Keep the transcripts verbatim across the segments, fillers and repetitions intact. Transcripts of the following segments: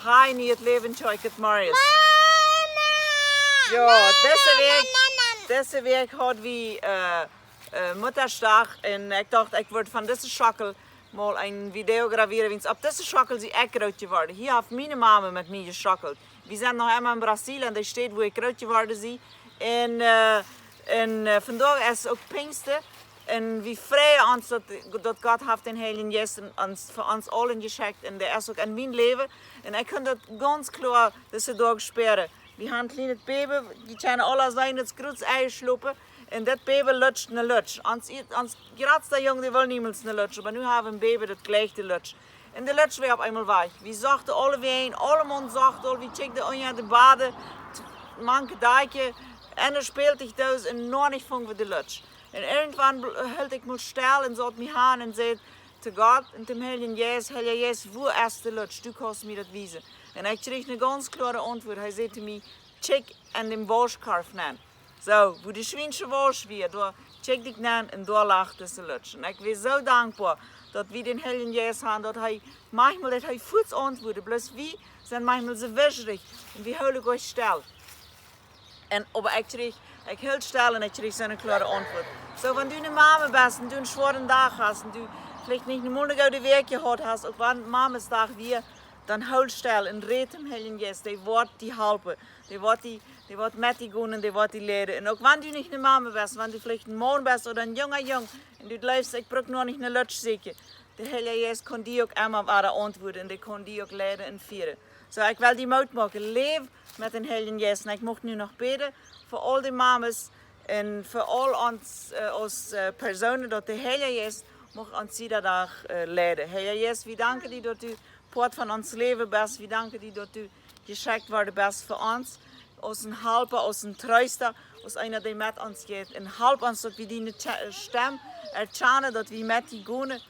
Hi, Nieet Läwen, Choi Kit Marius. Jo, dise Wäakj, dise Wäakj haud wie, äh, äh, Muttadach un ekj docht, ekj wudd von dise Schockel mol een Video grawieren, wiels opp dise Schockel sie ekj groot jeworden. Hia haft miene Mame met mie jestockelt. Wie sent noch emma en Brasil, aun de Städ, wua ekj groot jeworden sie. Un, äh, un, äh, vondoag es uk Pinjsten. Un wie freien ons, daut, daut Gott haft dän Heiljen Jeist en ons, fa ons aule jeschekjt. Un dee es uk en mien Läwen. Un ekj kaun daut gaunz kloa dise Doag spieren. Wie haben een kjlienet Baby, dee kjennen aule seenen, daut es groot enjeschlopen. Un daut Baby lutscht ne Lutsch. Ons, ons jratsta Jung, dee well niemols ne Lutsch. Oba nu haben wie een Baby, daut jleicht de Lutsch. Un de Lutsch wia opp eemol wajch. Wie sochten aule wäajen, aule Maun socht aul, wie kjikjten unja de Bad, mank de Dakj, enne Spältichdoos un noch nich fungen wie de Lutsch. Un irjentwan bl-, hilt ekj mol stell un saut mie han un säd to Gott un tom Heiljen Jeist: Heilja Jeist, wua es de Lutsch? Du kaust mie daut wiesen. Un ekj kjrieech ne gaunz kloare Auntwuat. Hee säd to mie: Kjikj en dän Wauschkorf nenn. Soo, wua de Schwiensch wauschen wia, doa kjikjt ekj nenn un doa lach dise Lutsch. Un ekj sie soo dankboa, daut wie dän Heiljen Jeist haben, daut hee, manchmol daut hee fuaz auntwuat, bloos wie sent manchmol soo wischrich un wie hoolen goanich stell. Un, oba ekj kjrieech, ekj hilt stell un ekj kjrieech soone kloare Auntwuat. Soo, wan du ne Mame best un du een schwoaren Dach hast un du veleicht nich emol ne goode Wäakj jehaut hast, uk wan Mamesdach wia, dan hool stell un räd dän Heiljen Jeist, dee woat die halpen. Dee woat die, dee woat met die gonen, dee woat die leiden. Un uk wan du nich ne Mame best, wan du veleicht een Maun best ooda een junga Jung, un du jleefst, ekj bruk noch nich ne Lutsch sieekjen, de Heilja Jeist kaun die uk emma wada auntwuaden un dee kaun die uk leiden un fieren. Soo, ekj well die Moot moaken, läw met dän Heiljen Jeist. Un ekj mucht nu noch bäden fa aul de Mames un fa aul ons, äh, aus, äh, Persoonen, daut de Heilja Jeist mucht ons jieda Dach, äh, leiden. Heilja Jeist, wie danken die, daut du Poat von ons Läwen best. Wie danken die, daut du jeschekjt worden best fa ons, aus een Halpa, aus een Treesta, aus eena, dee met ons jeit. Un halp ons, daut wie diene Tje-, Stemm erkjanen, daut wie met die gonen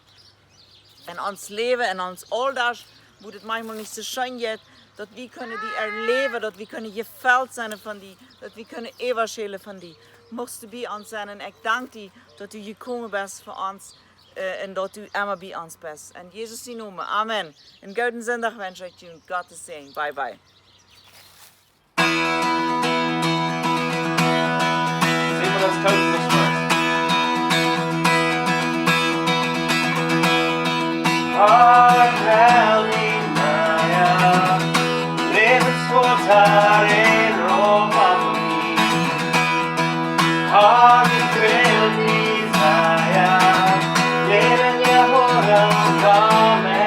en ons Läwen, en ons Auldach, wua daut manchmol nich soo scheen jeit, daut wie kjennen die erläwen, daut wie kjennen jefelt sennen von die, daut wie kjennen äwaschälen von die. Muchst du bie ons sennen. Un ekj dank die, daut du jekomen best fa ons, äh, un daut du emma bie ons best. En Jesus sien Nomen. Amen. Een gooden Sindach wensch ekj junt. Gottes Säajen. Bye, bye. Sing mal das Köln-Christmas. Ach, Herr, die Meier, Lebensfutter in Rom. Ach, die Quellen, die Meier, Leben, Jehoram, Amen.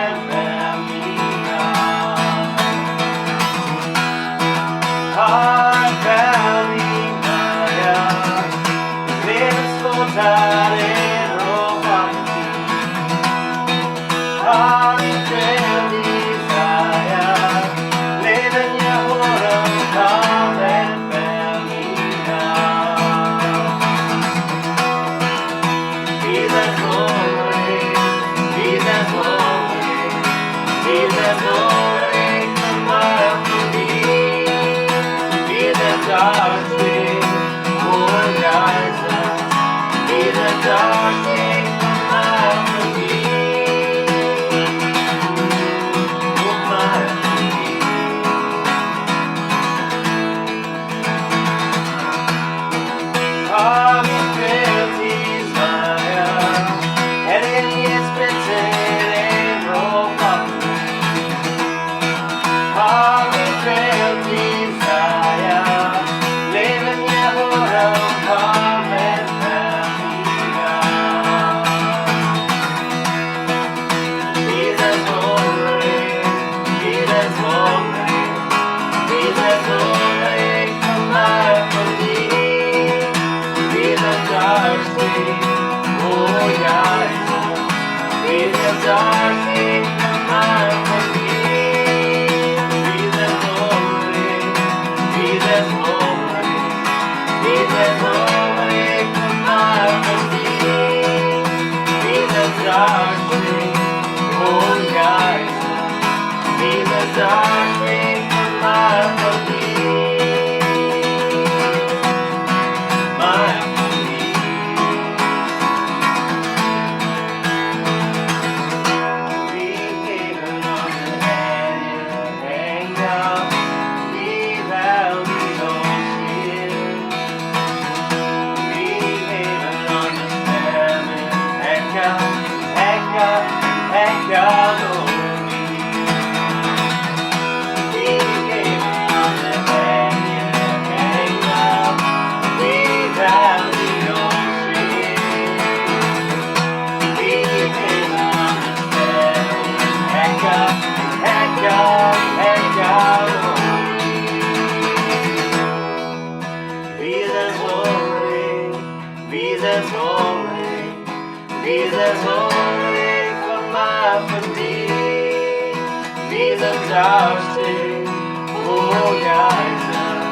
Oh Jesus,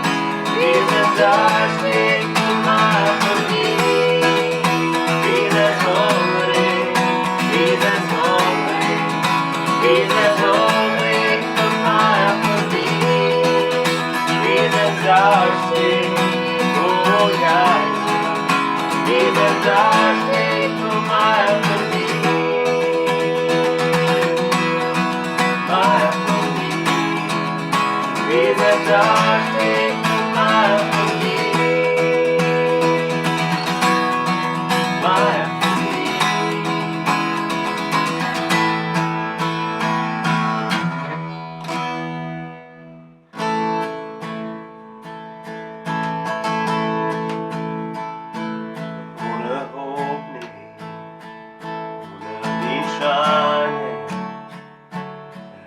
be the dark sting for my family. Be the holy, be the holy, be the holy for my family. Be the dark sting, oh Jesus, be the dark sting for my family. My family. Be the dark sting for my family. My family. One hope me, one need shine.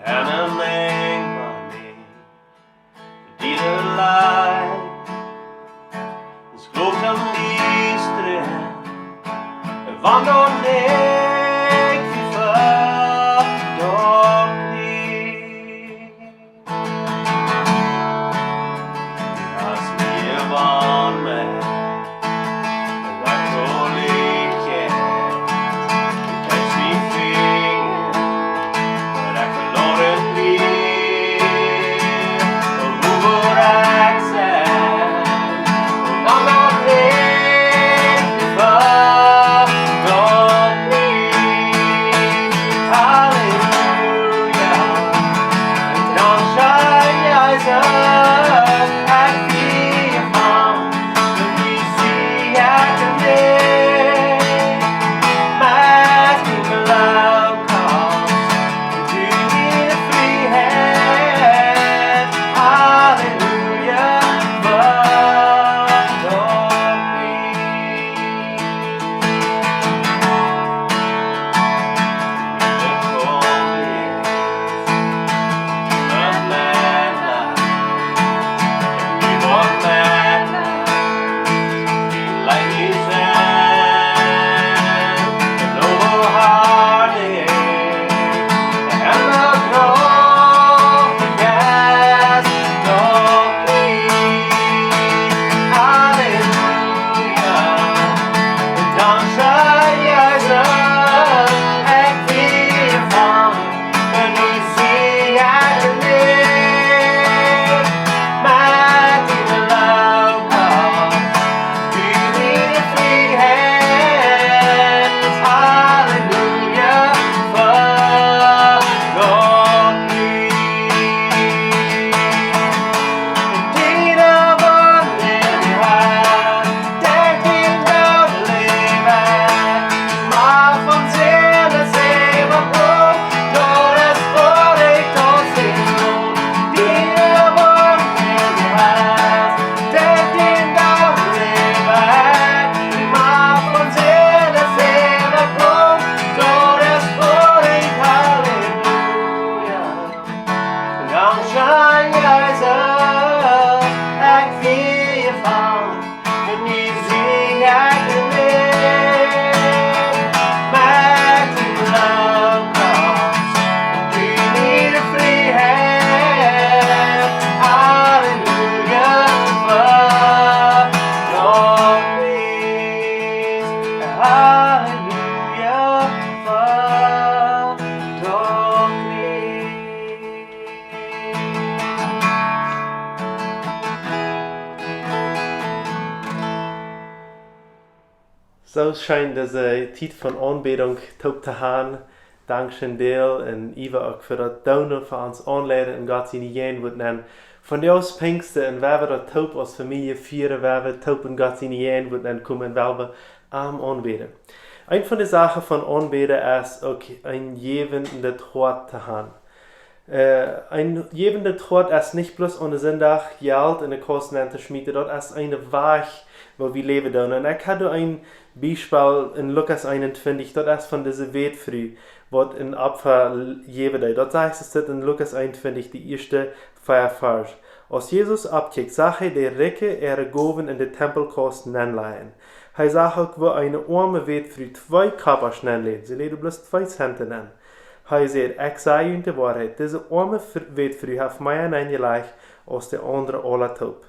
En een Enj von mie, die de Licht, es groot am diestren, wann doa nich wie ver doa licht. Aus wie wan mie, dat so licht, ich hab sie fingen, but I could Lord and be over access. I'm not ready for God, please. Hallelujah. Dan schijnt Jesus, en wie von die sie erkennt. Met die Glauben kommst du in de Frieheit. Halleluja, verdomm mich. Halleluja, verdomm mich. Soo scheen dise Tiet von Aunbädunk toop to han. Dankscheen Dale un Eva uk fa daut doonen, fa ons aunleiden en Gott siene Jäajenwuat nenn. Vondoag es Pinjsten un wie woaren daut toop aus Famielje fieren, wie woaren toop en Gott siene Jäajenwuat nenn komen, wie woaren am aunbäden. Eent von de Sachen von aunbäden es uk een jäwendet Hoat to han. Äh, een jäwendet Hoat es nich bloos aun de Sindach Jelt en de Kaust nenn to schmieten, daut es een Wajch, woo wie läwen doonen. Un ekj hab doa een Biespel en Lukas eenuntwintich, daut es von dise Wätfru, waut een Opfa l-, jäwen deed. Daut sajcht et en Lukas eenuntwintich, de ieeschte fiew Varsch. Aus Jesus oppkjikjt, sach hee de Rikje äare Gowen en de Tempelkaust nenn lajen. Hee sach uk, woo eene oame Wätfru twee Kopasch nenn läd. See läd bloos twee Cent nenn. Hee säd: "Ekj saj junt de Woarheit, dise oame Fr-, Wätfru haft mea nenjelajcht aus de aundre aula toop.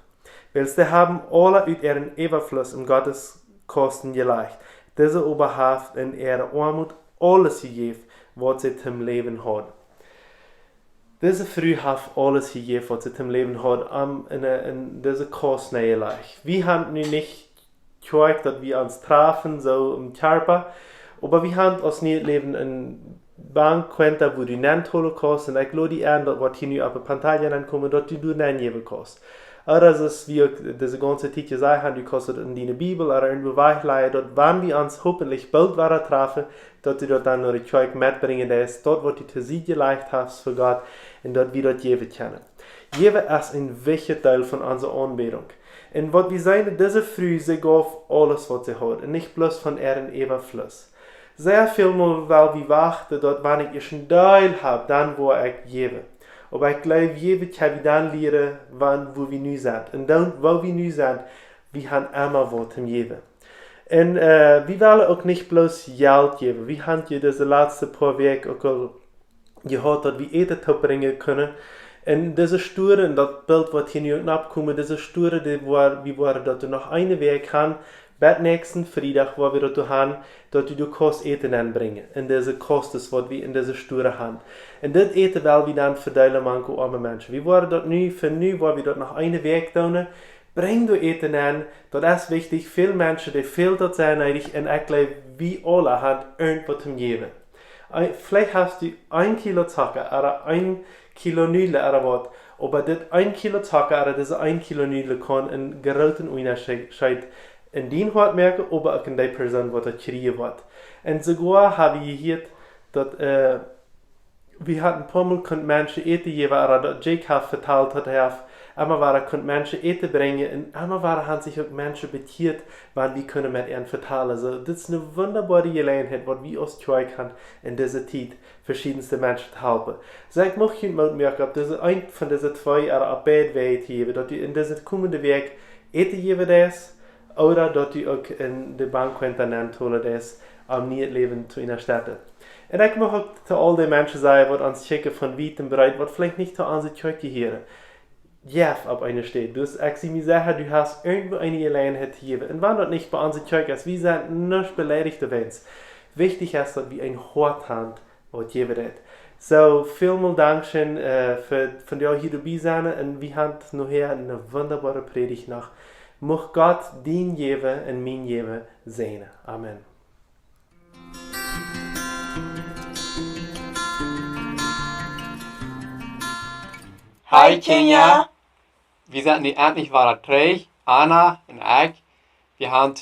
Wiels dee haben aula ut äaren Äwafluss en Gottes Kosten jelajcht. Dise oba haft en äare Oamut aules jejäft, waut see toom Läwen haud." Dise Fru haft aules jejäft, waut see toom Läwen haud, om en, en dise Kost nenjelajcht. Wie haben nu nich Kjoakj, daut wie ons trafen, soo em Kjarpa. Oba wie haben aus Niee Läwen een Bankkuenta, wua du nentolen kaust, un ekj lod die en, daut waut hia nu opp de Pantalla nenkomen, daut du doa nenjäwen kaust. Ooda soo aus wie uk dise gaunze Tiet jesajcht haben, du kaust daut en diene Bibel ooda irjentwua wajchlajen, daut wan wie ons hopentlich boolt wada trafen, daut du daut dan no de Kjoakj metbrinjen deist, daut waut du to Sied jelajcht hast fa Gott, un daut wie daut jäwen kjennen. Jäwen es een wichtja Deel von onse Aunbädunk. Un waut wie seenen, dise Fru, see jeef aules, waut see haud, un nich bloos von äaren Äwafluss. Sea välmol well wie wachten, daut wan ekj ieescht een Deel hab, dan woa ekj jäwen. Oba ekj jleew, jäwen kjenn wie dan lieren, wan, wua wie nu sent. Un dan, wua wie nu sent, wie haben emma waut toom jäwen. Un, äh, wie wellen uk nich bloos Jelt jäwen. Wie haben hia dise latste poa Wäakj uk aul jehaut, daut wie Äten toopbrinjen kunnen. Un dise Stua, un daut Bilt, waut hia nu uk nopp kjemt, dise Stua, dee woa-, wie woaren daut noch eene Wäakj haben, bat näakjsten Friedach, wua wie daut haben, daut du, du kaust Äten nenbrinjen. Un dise Kost es, waut wie en dise Stua haben. Un dit Äten well wie dan vedeelen mank oame Menschen. Wie woaren daut nu, fa nu, wua wie daut noch eene Wäakj doonen, brinj doa Äten nen, daut es wichtich. Väl Menschen, dee fält daut sea needich, un ekj jleew, wie aula haben irjentwaut toom jäwen. Een, veleicht hast du een Kilo Zocka, ooda een Kilo Nudlen, ooda waut, oba dit een Kilo Zocka, ooda dise een Kilo Nudlen kaun een grooten Unjascheet en dien Hoat moaken, oba uk en dee Persoon, waut daut kjrieen woat. Un soogoa hab wie jehieet, daut, äh, wie haben een poamol kunt Menschen Äten jäwen, ooda daut Jake haft vetalt, daut hee haft emma wada kunt Menschen Äten brinjen, un emma wada haben sikj uk Menschen bekjieet, wan wie kunnen met an vetalen. Soo, dit es eene wundaboare Jeläajenheit, waut wie aus Kjoakj haben en dise Tiet, veschiedenste Menschen to halpen. Soo, ekj mucht junt Moot moaken, opp dise, eent von dise twee ooda opp beid Wäaj to jäwen, daut du en dise kjemende Wäakj Äten jäwen deist, ooda daut du uk en de Bankkuenta nentolen deist, om Niee Läwen to unjastetten. Un ekj mucht uk to aul dee Menschen sajen, waut ons kjikjen von wiet un breet, waut veleicht nich to onse Kjoakj jehieren. Jeff opp eene Städ. Du hast, ekj sie mie secha, du hast irjentwua eene Jeläajenheit to jäwen. Un wan daut nich bie onse Kjoakj es, wie sent nich beleidicht doawäajen. Wichtich es, daut wie een Hoat haben, waut jäwen deit. Soo, välmol Dankscheen, äh, fa, fa daut jie hia doabie sent. Un wie haben nohäa eene wundaboare Prädicht noch. Mucht Gott dien Jäwen un mien Jäwen säajnen. Amen. Hi, Kjinja. Wie sent nu endlich wada trigj, Anna un ekj. Wie haben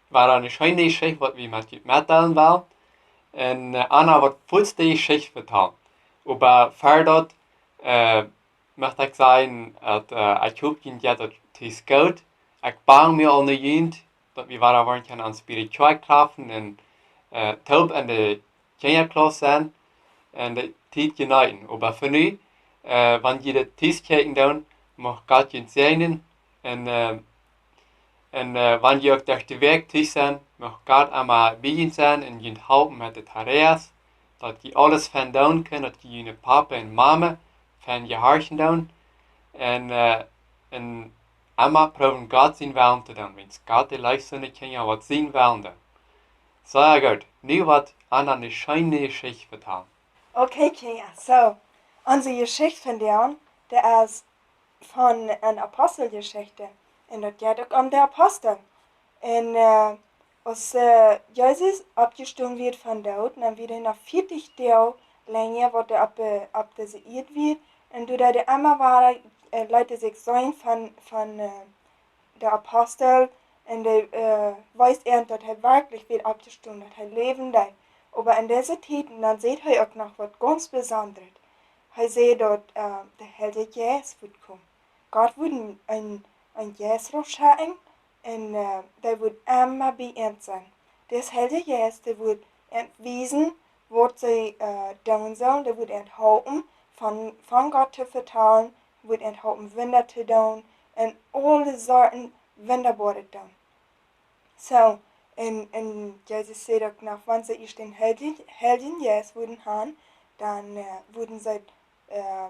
wada eene scheene Jeschicht, waut wie met junt metdeelen wellen. Un, äh, Anna woat fuaz de Jeschicht vetalen. Oba ver daut, äh, mucht ekj sajen, daut, äh, ekj hop, junt jeit daut tus goot. Ekj bang mie aul no junt, daut wie wada woaren kjennen ons bie de Kjoakj trafen un, äh, toop en de Kjinjaklaus sennen un de Tiet jeneeten. Oba fa nu, äh, wan jie daut tus kjikjen doonen, mucht Gott junt säajnen un, äh, un, äh, wan jie uk derch de Wäakj tus sent, mucht Gott emma bie junt sennen un junt halpen met de Tareas, daut jie aules fein doonen kjennen, daut jie june Papa un Mama fein jehorchen doonen. Un, äh, un emma proowen Gott sienen Wellen to doonen, wiels Gott, dee leeft siene Kjinja, waut sienen Wellen doonen. Sea goot, nu woat Anna eene scheene Jeschicht vetalen. Okay, Kjinja, soo, onse Jeschicht vondoag, dee es von eene Aposteljeschicht. Un daut jeit uk om de Apostel. Un, äh, aus, äh, Jesus oppjestonen wia vom Doot, dan wia hee noch vieetich Doag lenja, waut hee opp, äh, opp dise Ieed wia. Un doa deed hee emma wada, äh, leet hee sikj seenen von, von, äh, de Apostel. Un dee, äh, wees an, daut hee werkjlich wia oppjestonen, daut hee läwen deed. Oba en dise Tiet, un dan säd hee uk noch waut gaunz Besondret. Hee säd daut, äh, de Heilje Jeist wudd komen. Gott wudd een, een, een Jeist rutschekjen un, äh, dee wudd emma bie an sennen. Dis Heilje Jeist, dee wudd an wiesen, waut see, äh, doonen sellen, dee wudd an halpen, von, von Gott to vetalen, wudd an halpen Wunda to doonen un aule Sorten Wundaboaret doonen. Soo, un, un Jesus säd uk noch, wan see ieescht dän Heiljen, Heiljen Jeist wudden haben, dan äh, wudden see äh,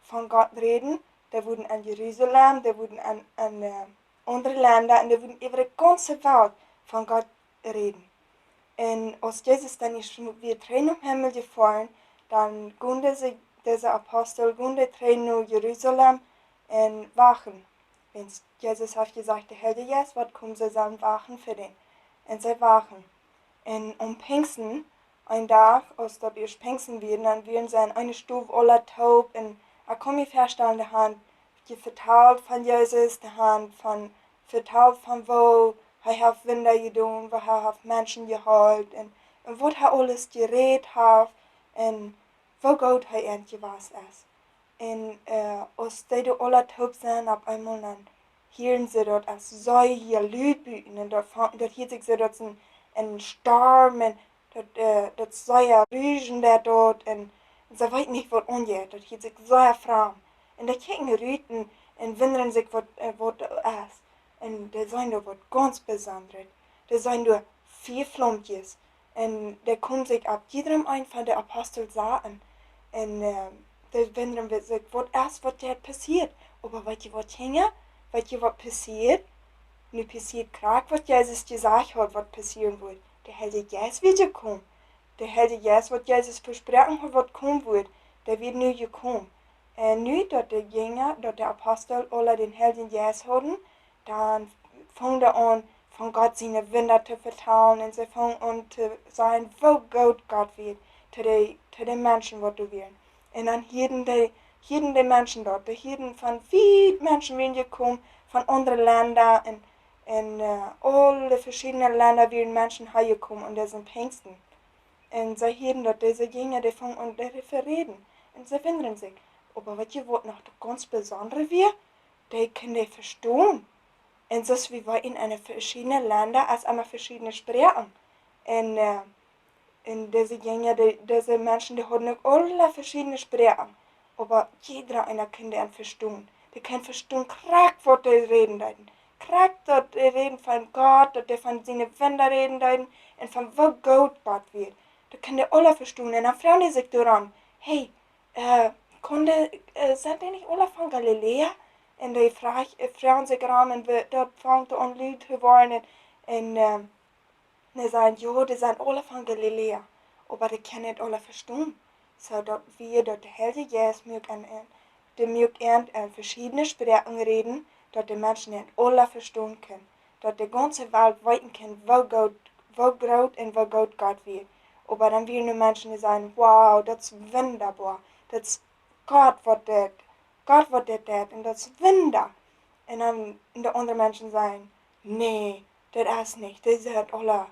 von Gott räden, dee wudden en Jerusalem, dee wudden en, en äh, aundre Lenda un dee wudden äwa de gaunze Welt von Gott räden. Un aus Jesus dan ieescht wia trigj nom Himmel jefoaren, dan gunde see, dise Apostel, gunde trigj no Jerusalem un wachten. Wiels Jesus haft jesajcht, de Heilje Jeist woat komen, see sellen wachten fa dän. Un see wachten. Un om Pinjsten, een Dach, aus daut ieescht Pinjsten wia, dan wieren see en eene Stow aula toop. Un ekj kaun mie väastalen, dee han vetalt von Jesus, dee han von, vetalt von woo hee haft Wunda jedonen, woo hee haft Menschen jeheelt un, un waut hee aules jerät haft un woo goot hee an jewast es. Un äh, aus dee doa aula toop sent, opp eemol dan hieren see daut aus sea lud buten. Un daut, fa- daut hieet sikj soo, daut es een, een Storm un daut, äh, daut sea ruschen daut doa. Un see weeten nich, waut aunjeit. Daut hieet sikj sea framd. Un dee kjikjen rut un, un wundren sikj, waut, äh, waut daut es. Un dee seenen doa waut gaunz Besondret. Dee seenen doa vea Flaumkjes. Un dee kjennen sikj opp jiedrem een von de Apostel saten. Un äh, dee wundren sikj, waut es, waut doa passieet. Oba weet jie waut, Kjinja? Weet jie waut passieet? Nu passieet krakjt, waut Jesus jesajcht haud, waut passieren wudd. De Heilje Jeist wia jekomen. De Heilje Jeist, waut Jesus vesproaken haud, waut komen wudd, dee wia nu jekomen. Un nu daut de Jinja, daut de Apostel aula dän Heiljen Jeist hauden, dan fungen dee aun, von Gott siene Wunda to vetalen. Un see fungen aun to sajen, woo goot Gott wia to de, to de Menschen, waut doa wieren. Un dan hieeden dee, hieeden dee Menschen doa, dee hieeden von wiet, Menschen wieren jekomen, von aundre Lenda un, un äh, aule veschiedne Lenda wieren Menschen häajekomen aun disen Pinjsten. Un see hieeden, daut dise Jinja, dee fungen aun doaräwa to räden. Un see wundren sikj. Oba weet jie, waut noch daut gaunz Besondre wia? Dee kunnen dee vestonen. Un soo aus wie weeten, en veschiedne Lenda es emma veschiedne Sproaken. Un äh, un dise Jinja, dee, dise Menschen, dee hauden uk aula veschiedne Sproaken. Oba jiedra eena kunn an vestonen. Dee kunn vestonen, krakjt waut dee räden deeden. Krakjt daut dee räden von Gott, daut dee von siene Wunda räden deeden un von woo goot Gott wia. Dee kunn dee aula vestonen. Un dan froagen dee sikj doaraun: Hey, äh, kunn dee, äh, sent dee nich aula von Galiläa? Un dee froag, äh, froagen sikj rom un wie, daut fangt aun lud to woaren. Un, un äh, dee sajen: Jo, dee sent aula von Galiläa. Oba dee kunnen daut aula vestonen. Soo daut wia, daut de Heilje Jeist muak an, an, dee muak an, an veschiedne Sproaken räden, daut de Menschen an aula vestonen kunnen. Daut de gaunze Welt weeten kunn, woo goot, woo groot un woo goot Gott wia. Oba dan wieren doa Menschen, dee sajen: Wow, daut es wundaboa. Daut es Gott, waut dit, Gott, waut dit deit. Un daut es Wunda. Un dan de aundre Menschen sajen: Nä, daut es nich. Dee sent aula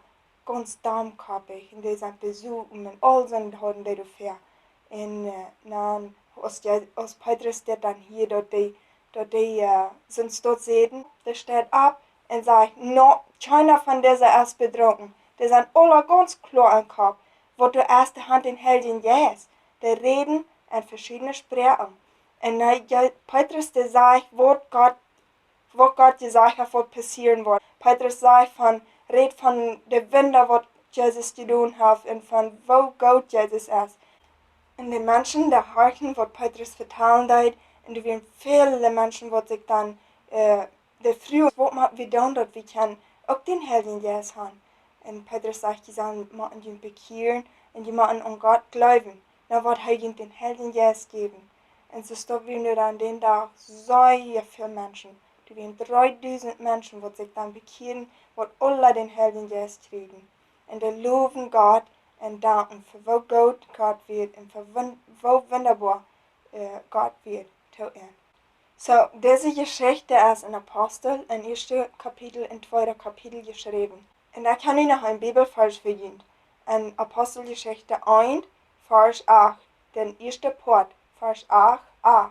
gaunz dommkoppich un dee sent besopen un aul soone Dinja hauden dee doafäa. Un äh, dan, aus, dee, aus Petrus dit dan hieed, daut dee, daut dee äh, sent doa sitten, dee steit opp un sajcht: No, kjeena von dise es bedrunken. Dee sent aula gaunz kloa em Kopp. Waut doa es, dee han dän Heiljen Jeist. Dee räden en veschiedne Sproaken. Un äh, je- Petrus, dee sajcht, waut Gott, waut Gott jesajcht haft, waut passieren woat. Petrus sajcht von, rät von de Wunda, waut Jesus jedonen haft un von woo goot Jesus es. Un de Menschen, dee horchten, waut Petrus vetalen deed, un doa wieren väle Menschen, waut sikj dan äh, dee fruagen: Waut motten wie doonen, daut wie kjennen uk dän Heiljen Jeist han? Un Petrus sajcht: Jie sellen motten junt bekjieren un jie motten aun Gott jleewen. Dan woat hee junt dän Heiljen Jeist jäwen. Un soo stonen doa dan dän Dach sea väl Menschen. Doa wieren dreedusent Menschen, waut sikj dan bekjieeden, waut aula dän Heiljen Jeist kjrieejen. Un dee lowen Gott un danken fa woo goot Gott wia un fa wun- woo wundaboa äh, Gott wia to an. Soo, dise Jeschicht es en Apostel, en ieeschte Kapitel un tweede Kapitel jeschräwen. Un ekj hab nu noch een Bibelvarsch fa junt. En Aposteljeschicht eent, Varsch acht, dän ieeschten Poat, Varsch acht a.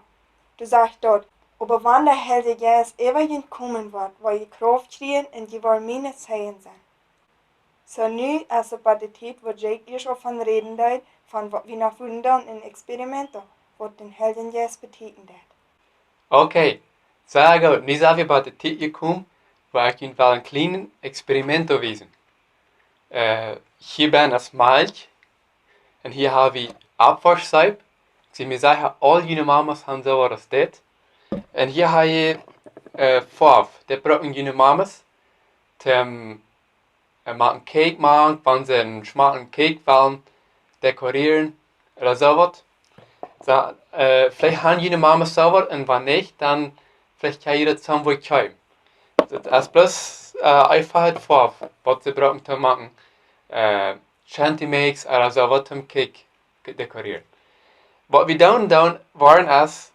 Doa sajcht daut: Oba wan de Heilje Jeist äwa junt komen woat, woa jie Krauft kjrieen un jie woaren miene Zeijen sennen. Soo, nu es et bie de Tiet, waut Jake ieescht aul von räden deed, von waut wie noch wudden doonen en Experimento, waut dän Heiljen Jeist bedieden deit. Okay, sea goot. Nu sent wie bie de Tiet jekomen, wua ekj junt well een kjlienet Experimento wiesen. Äh, hia es Malkj un hia hab wie Oppwauschseep. Ekj sie mie secha, aul june Mamas han soo waut aus dit. Un hia ha jie, äh, Foaw. Dit brucken june Mamas, toom, äh, moaken Cake, moaken, wan see een schmocken Cake wellen dekorieren ooda soo waut. Soo, äh, veleicht han june Mamas soo waut, un wan nich, dan veleicht kjenn jie daut somewhere kjeepen. Daut es bloos, äh, eefach Foaw, waut see brucken toom moaken, äh, Shanty Mix ooda soo waut toom Cake dekorieren. Waut wie dan doonen woaren es,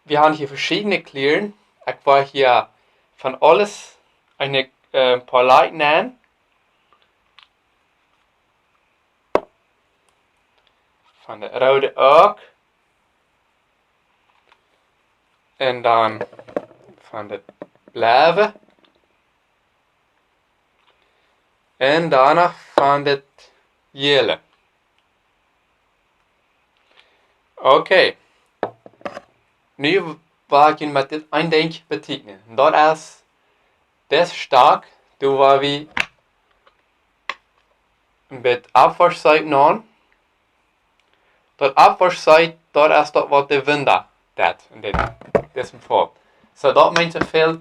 wie han hia veschiedne Kjlieren. Ekj woa hia von aules een, äh, poa Lajch nämen. Von de roode uk. Un dan von de blauwe. Un dan noch von de jäle. Okay. Nu well ekj junt met dit een Dinkj betäkjnen. Un daut es, dit Stakj, doa woa wie een bät Oppwauschseep nämen. Daut Oppwauschseep, daut es daut, waut de Wunda deit en dit, dit Faul. Soo, daut meent soo väl,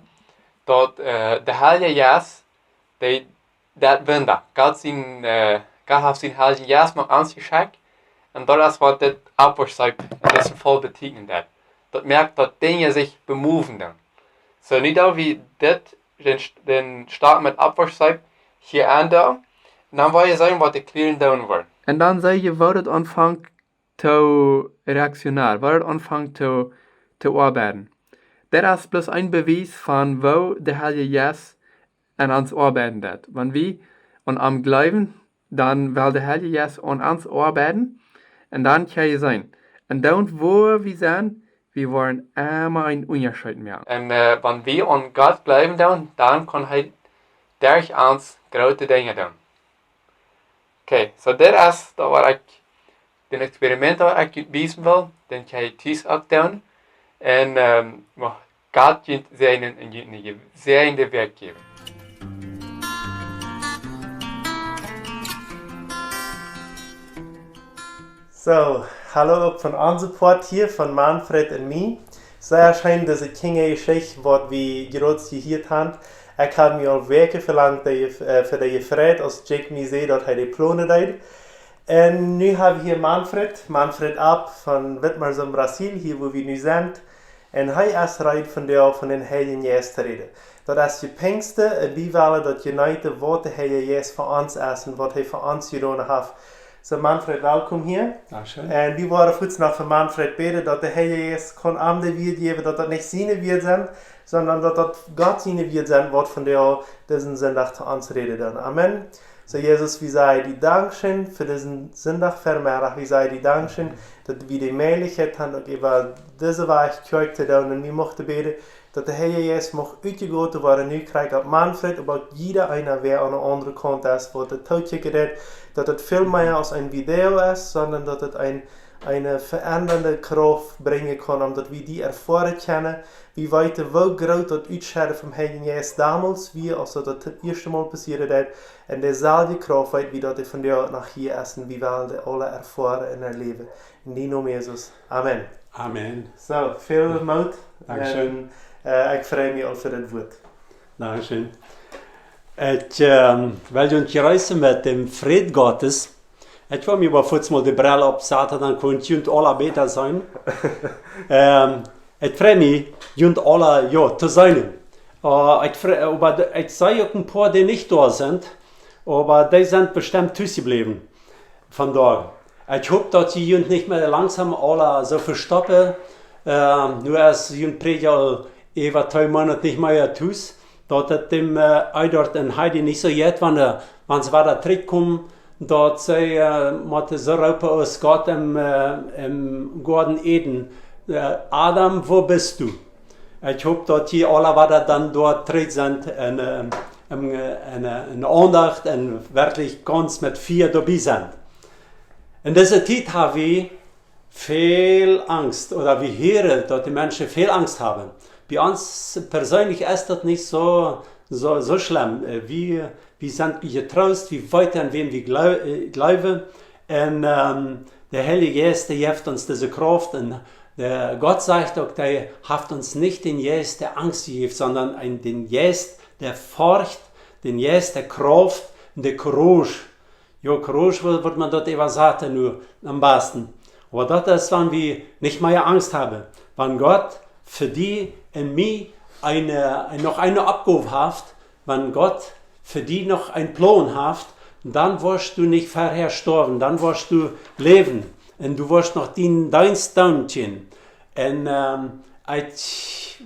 daut, äh, de Heilje Jeist, dee, daut Wunda. Gott sien, äh, Gott haft sienen Heiljen Jeist no ons jeschekjt. Un daut es, waut dit Oppwauschseep en dit Faul betäkjnen deit. Daut moakt, daut Dinja sikj bemoven doonen. Soo, nu daut wie dit, dän, dän Stakj met Oppwauschseep hia aundoonen, dan woa jie seenen, waut de Kjlieren doonen woaren. Un dan see jie, woo daut aunfangt to reaktioneren, woo daut aunfangt to, to oabeiden. Daut es bloos een Bewies von, woo de Heilje Jeist aun ons oabeiden deit. Wan wie aun am jleewen, dan well de Heilje Jeist aun ons oabeiden. Un dan kjenn jie seenen. Un dan, wua wie sent, wie woaren emma een Unjascheet moaken. Un, äh, wan wie aun Gott jleewen doonen, dan kaun hee derch ons groote Dinja doonen. Okay, soo dit es daut, waut ekj, daut Experiment, waut ekj junt wiesen well, daut kjenn jie tus uk doonen. Un, ähm, mucht Gott junt säajnen un junt eene jesäajende Wäakj jäwen. Soo, hallo uk von onse Poat hia, von Manfred un mie. Sea scheen, dise Kjinjajeschicht, waut wie jrods jehieet han. Ekj haud mie aul Wäakjen velangt, dee, äh, fa dee jefreit, aus Jake mie säd, daut hee dee plonen deed. Un nu ha wie hia Manfred, Manfred Abt von Witmarsum, Brasil, hia, wua wie nu sent. Un hee es reed vondoag von dän Heiljen Jeist to räden. Daut es de Pinjsten, un wie wellen daut jeneeten, waut de Heilje Jeist fa ons es un waut hee fa ons jedonen haft. Soo, Manfred, welkom hia. Dankscheen. Un wie woaren fuaz noch fa Manfred bäden, daut de Heilje Jeist kaun am de Wieed jäwen, daut daut nich siene Wieed sent, sonda daut daut Gott siene Wieed sent, waut vondoag disen Sindach to ons räden doonen. Amen. Soo, Jesus, wie sajen die Dankscheen fa disen Sindach Vemeddach. Wie sajen die Dankscheen, daut wie de Mäajlichkjeit han, uk äwa dise Wäaj Kjoakj to doonen. Un wie muchten bäden, daut de Heilje Jeist mucht utjegoten woaren, nu krakjt opp Manfred, oba uk jieda eena, wäa aun de aundre Kaunt es, waut daut tookjikjen deit, daut daut väl mea aus een Video es, sonda daut daut een, eene veendernde Krauft brinjen kaun, om daut wie die erfoaren kjennen, wie weeten, woo groot daut Utschedden vom Heiljen Jeist donmols wia, aus daut daut ieeschte Mol passieren deed, un deeselwje Krauft weet wie daut dee vondoag noch hia es, un wie wellen dee aula erfoaren un erläwen. En dien Nomen, Jesus. Amen. Amen. Soo, väl Moot. Dankscheen. Un, äh, ekj frei mie aul fa daut Wuat. Dankscheen. Ekj, ähm, well junt jreessen met dän Fräd Gottes. Ekj woa mie oba fuaz mol de Brell oppsaten, dan kaun ekj junt aula bäta seenen. Ähm, ekj frei mie, junt aula, jo, to seenen. Äh, ekj frei, oba de, ekj see uk een poa, dee nich doa sent, oba dee sent bestemt tus jebläwen vondoag. Ekj hop, daut jie junt nich mea langsom aula soo vestoppen. Ähm, nu es jun Prädja aul äwa twee Moonat nich mea tus. Daut et däm, äh, Eduard un Heidi nich soo jeit, wan, äh, wan see wada trigjkomen, daut see, äh, motten soo roopen aus Gott em, äh, em Goaden Eden: Äh, Adam, wua best du? Ekj hop, daut jie aula wada dan doa trigj sent en, äh, en, äh, en, äh, en Aundacht un werkjlich gaunz met Fia doabie sent. En dise Tiet ha wie väl Angst, ooda wie hieren, daut de Menschen väl Angst haben. Bie ons perseenlich es daut nich soo, soo, soo schlemm. Äh, wie, wie sent jetroost, wie weeten, aun wäm wie jleu-, äh, jleewen. Un, ähm, De Heilje Jeist, dee jeft ons dise Krauft. Un de, Gott sajcht uk, dee haft ons nich dän Jeist de Angst jejäft, sonda een, dän Jeist de Forcht, dän Jeist de Krauft, de Courage. Jo, Courage, woo woat maun daut äwasaten nu aum basten? Oba daut es, wan wie nich mea Angst haben. Wan Gott fa die un mie eene, noch eene Oppgow haft, wan Gott fa die noch een Plon haft, dan woascht du nich verhäa stoawen, dan woascht du läwen un du woascht noch dienen Deenst doonen kjennen. Un, ähm, ekj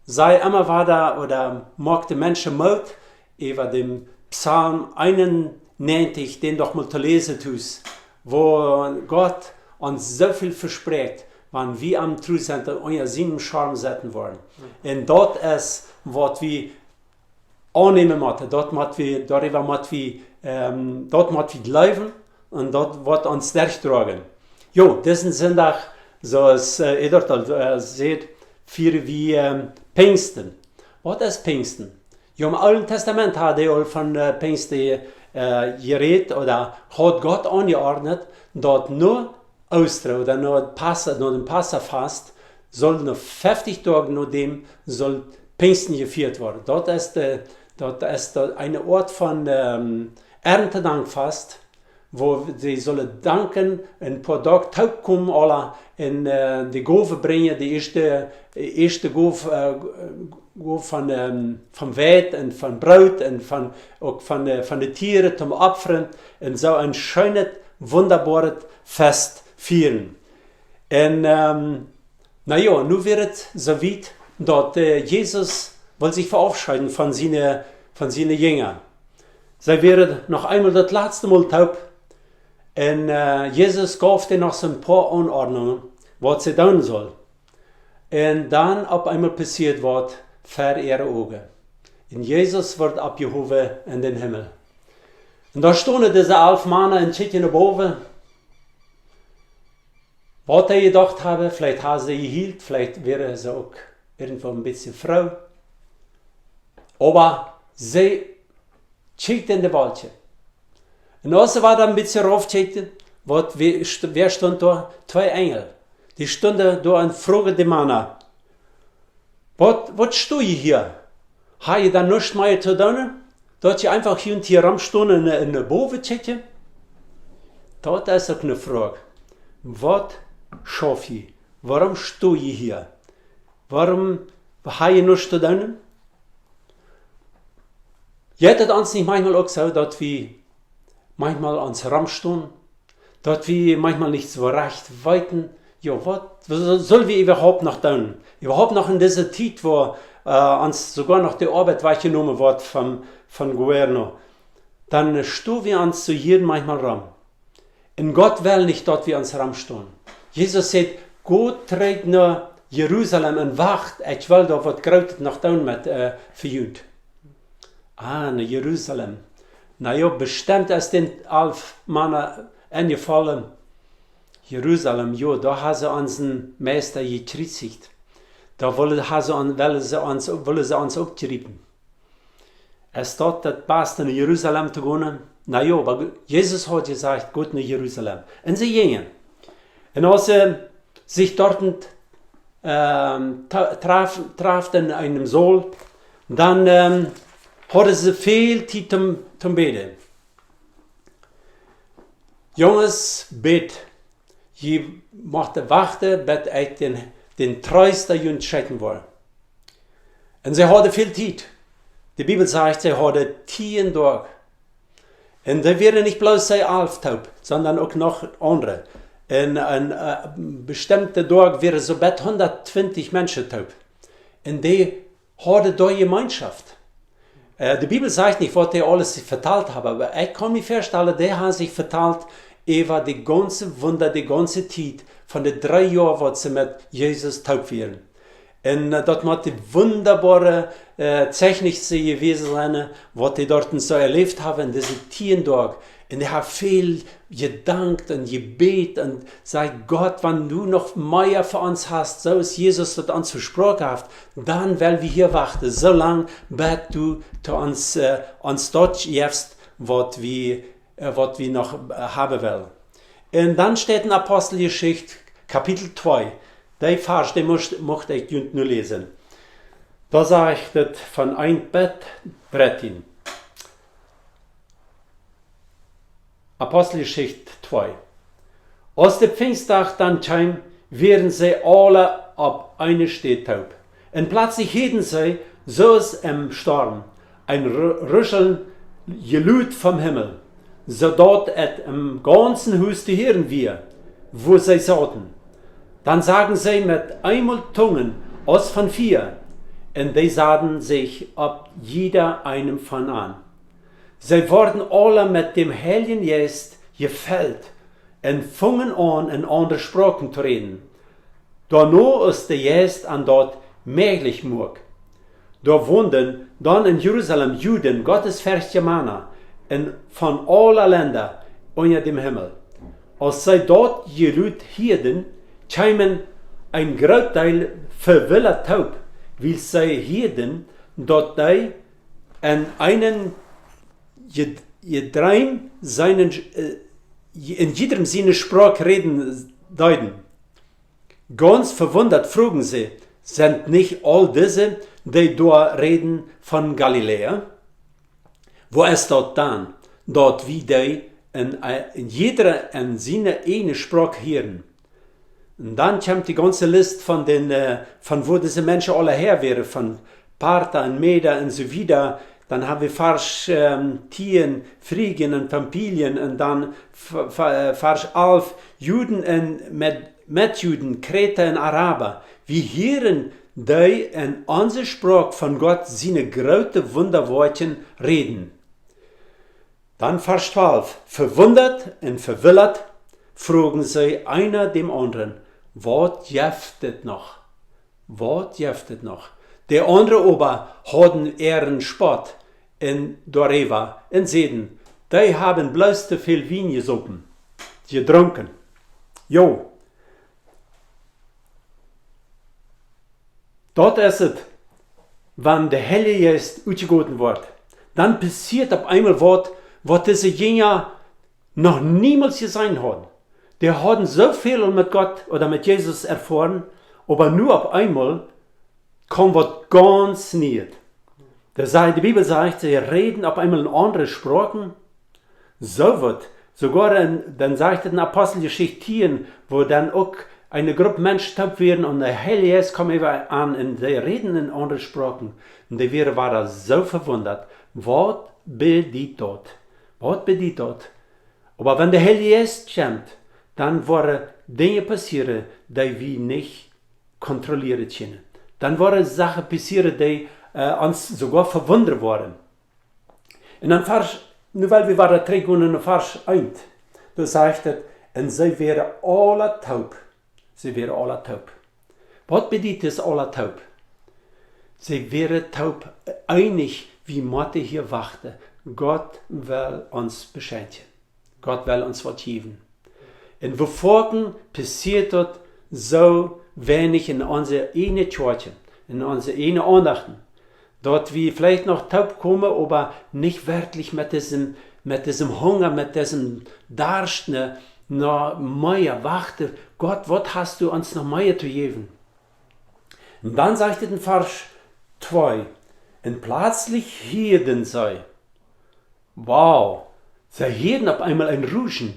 saj emma wada, ooda moak de Menschen Moot äwa dän Psalm eenunnäajentich, dän doch mol to läsen tus, woo Gott ons soo väl vesprakjt, wan wie am tru sent, daut wie unja sienen Scharm setten woaren. Un daut es, waut wie aunnämen motten. Daut mott wie, doaräwa mott wie, ähm, daut mott wie jleewen un daut woat ons derchdroagen. Jo, disen Sindach, soo aus, äh, Eduard aul, äh, säd, fieren wie, ähm, Pinjsten. Waut es Pinjsten? Jo, em Oolen Tastament haud hee aul von, äh, Pinjsten, äh, jerät, ooda haud Gott aunjeordnet, daut no Oostren ooda no Passa, no dän Passafast, sull no feftich Doag no däm sull Pinjsten jefieet woaren. Daut es de, daut es de, eene Oat von, ähm, Erntedankfast, woo see sullen danken, een poa Doag toopkomen, aula, un, äh, de Gowen brinjen, de ieeschte, ieeschte Gow, äh, Gow von, ähm, von Weit un von Broot un von, uk von de, von de Tieren toom opfren un soo een scheenet, wundaboaret Fast fieren. Un, ähm, na jo, nu wia et soo wiet, daut, äh, Jesus wull sikj veaufscheeden von siene, von siene Jinja. See wieren noch eemol daut latste Mol toop. Un, äh, Jesus jeef an noch soo een poa Aunordnungen, waut see doonen sullen. Un dan opp eemol passieed waut ver äare Uagen. Un Jesus wort oppjehowen en dän Himmel. Un doa stunden dise alf Mana un kjikjten no bowen. Waut see jedocht haben, veleicht hauden see jehielt, veleicht wieren see uk irjentwoo een bät froo. Oba see kjikjten en de Wolkjen. Un aus see wada een bät raufkjikjten, waut, wäa st-, wäa stunt doa? Twee Enjel. Dee stunden doa un fruagen de Mana: Waut, waut sto jie hia? Ha jie dan nuscht mea to doonen? Daut jie eefach hia un hia romstonen un, un no bowen kjikjen? Daut es uk eene Froag. Waut schauf jie? Wuarom sto jie hia? Wuarom ha jie nuscht to doonen? Jeit et ons nich maunchmol uk soo, daut wie maunchmol ons romstonen, daut wie maunchmol nich soo rajcht weeten, jo, waut, waut sull wie äwahaupt noch doonen? Äwahaupt noch en dise Tiet, wua, äh, ons soogoa noch de Oabeit wajchjenomen woat von, von Gobierno. Dan, äh, sto wie ons soo hia maunchmol rom. Un Gott well nich, daut wie ons romstonen. Jesus sajcht: Got trigj no Jerusalem un wacht, ekj well doa waut Grootet noch doonen met, äh, fa junt. Ah, no Jerusalem. Na jo, bestemt es dän alf Mana enjefollen. Jerusalem, jo, doa haben see onsen Meista jekjriezicht. Doa wullen, haben see on-, wullen see ons, wullen see ons oppjriepen. Es daut daut baste, no Jerusalem to gonen? Na jo, oba Jesus haud jesajcht: Got no Jerusalem. Un see jinjen. Un aus see sikj doa, ähm, tra-, traf-, trafen en eenem Saul, dan, ähm, hauden see väl Tiet toom, toom bäden. Junges, bät. Jie motten wachten, bat ekj dän, dän Treesta junt schekjen woa. Un see hauden väl Tiet. De Bibel sajcht, see hauden tieen Doag. Un doa wieren nich bloos see alf toop, sonda uk noch aundre. Un, un, äh, bestemde Doag wieren soo bat hundattwintich Menschen toop. Un dee hauden doa Jemeenschoft. Äh, de Bibel sajcht nich, waut dee aules vetalt haben, oba ekj kaun mie väastalen, dee haben sikj vetalt äwa de gaunze Wunda, de gaunze Tiet von de dree Joa, waut see met Jesus toop wieren. Un, äh, daut mott de wundaboare, äh, Zeichnis jewast sennen, waut dee doa soo erläft haben en dise tieen Doag. Un dee haben väl jedankt un jebät un säd: Gott, wan du noch mea fa ons hast, soo aus Jesus daut ons vesproaken haft, dan well wie hia wachten, soo lang, bat du to ons, äh, ons daut jefst, waut wie, äh, waut wie noch, äh, haben wellen. Un dan steit en Aposteljeschicht, Kapitel twee. Dee Varsch, dee mucht, mucht ekj junt nu läsen. Doa sajcht et von eent bat dartieen. Aposteljeschicht twee. Aus de Pinjstdach dan kjeem, wieren see aule opp eene Städ toop. Un pletslich hieeden see, soo aus em Storm, een Ru-, Ruscheln, Jelud vom Himmel, soo daut et em gaunzen Hus to hieren wia, wua see sauten. Dan sagen see met eemol Tungen aus von Fia, un dee saten sikj opp jieda eenem von an. See worden aule met däm Heiljen Jeist jefelt un fungen aun, en aundre Sproaken to räden, doano aus de Jeist an daut mäajlich muak. Doa wonden dan en Jerusalem Juden, gottesferchtje Mana, un von aule Lenda unja däm Himmel. Aus see daut Jelud hieeden, kjeemen een groot Deel vewillat toop, wiels see hieeden, daut dee en eenen jed-, jedreem sienen, äh, je-, en jiedrem siene Sproak räden deeden. Gaunz vewundat fruagen see: Sent nich aul dise, dee doa räden, von Galiläa? Woo es daut dan, daut wie dee en, en jiedra en siene ieejne Sproak hieren? Un dan kjemt de gaunze List von dän, äh, von wua dise Menschen aula häa wieren, von Partha un Meda un soo wieda. Dan hab wie Varsch, ähm, tieen, Phrygien un Pamphylien, un dan F-, F-, äh, Varsch alf, Juden un Med-, Medjuden, Kreta un Araba. Wie hieren dee en onse Sproak von Gott siene groote Wundawoakjen räden. Dan Varsch twalf: Vewundat un vewillat fruagen see eena däm aundren: Waut jeft dit noch? Waut jeft dit noch? De aundre oba hauden äaren Spott un doaräwa un säden: Dee haben bloos too väl Wien jesopen, jedrunken. Jo, daut es et, wan de Heilje Jeist utjegoten woat. Dan passieet opp eemol waut, waut dise Jinja noch niemols jeseenen hauden. Dee hauden soo väl aul met Gott ooda met Jesus erfoaren, oba nu opp eemol kjeem waut gaunz Nieet. De, sa-, de Bibel sajcht, see räden opp eemol en aundre Sproaken. Soo waut, soogoa en, dan sajcht et en Aposteljeschicht tieen, wua dan uk eene Grupp Menschen toop wieren un de Heilje Jeist kjeem äwa an un see räden en aundre Sproaken. Un dee wieren, wieren soo vewundat: Waut bediet daut? Waut bediet daut? Oba wan de Heilje Jeist kjemt, dan woaren Dinja passieren, dee wie nich kontrollieren kjennen. Dan woaren Sachen passieren, dee, äh, ons soogoa vewundren woaren. Un dan Varsch, nu well wie wada trigjgonen no Varsch eent. Doa sajcht et: Un see wieren aula toop. See wieren aula toop. Waut bediet daut, aula toop? See wieren toop, äh, eenich, wie motten hia wachten. Gott well ons beschenkjen. Gott well ons waut jäwen. Un woo foaken passieet daut soo weinich en onse ieejne Kjoakjen, en onse ieejne Aundachten, daut wie veleicht noch toop komen, oba nich werkjlich met disem, met disem Hunga, met disem Darscht, ne, no mea wachten. Gott, waut hast du ons noch mea to jäwen? Un dan sajcht et en Varsch twee: Un pletslich hieeden see, wow, see hieeden opp eemol een Ruschen.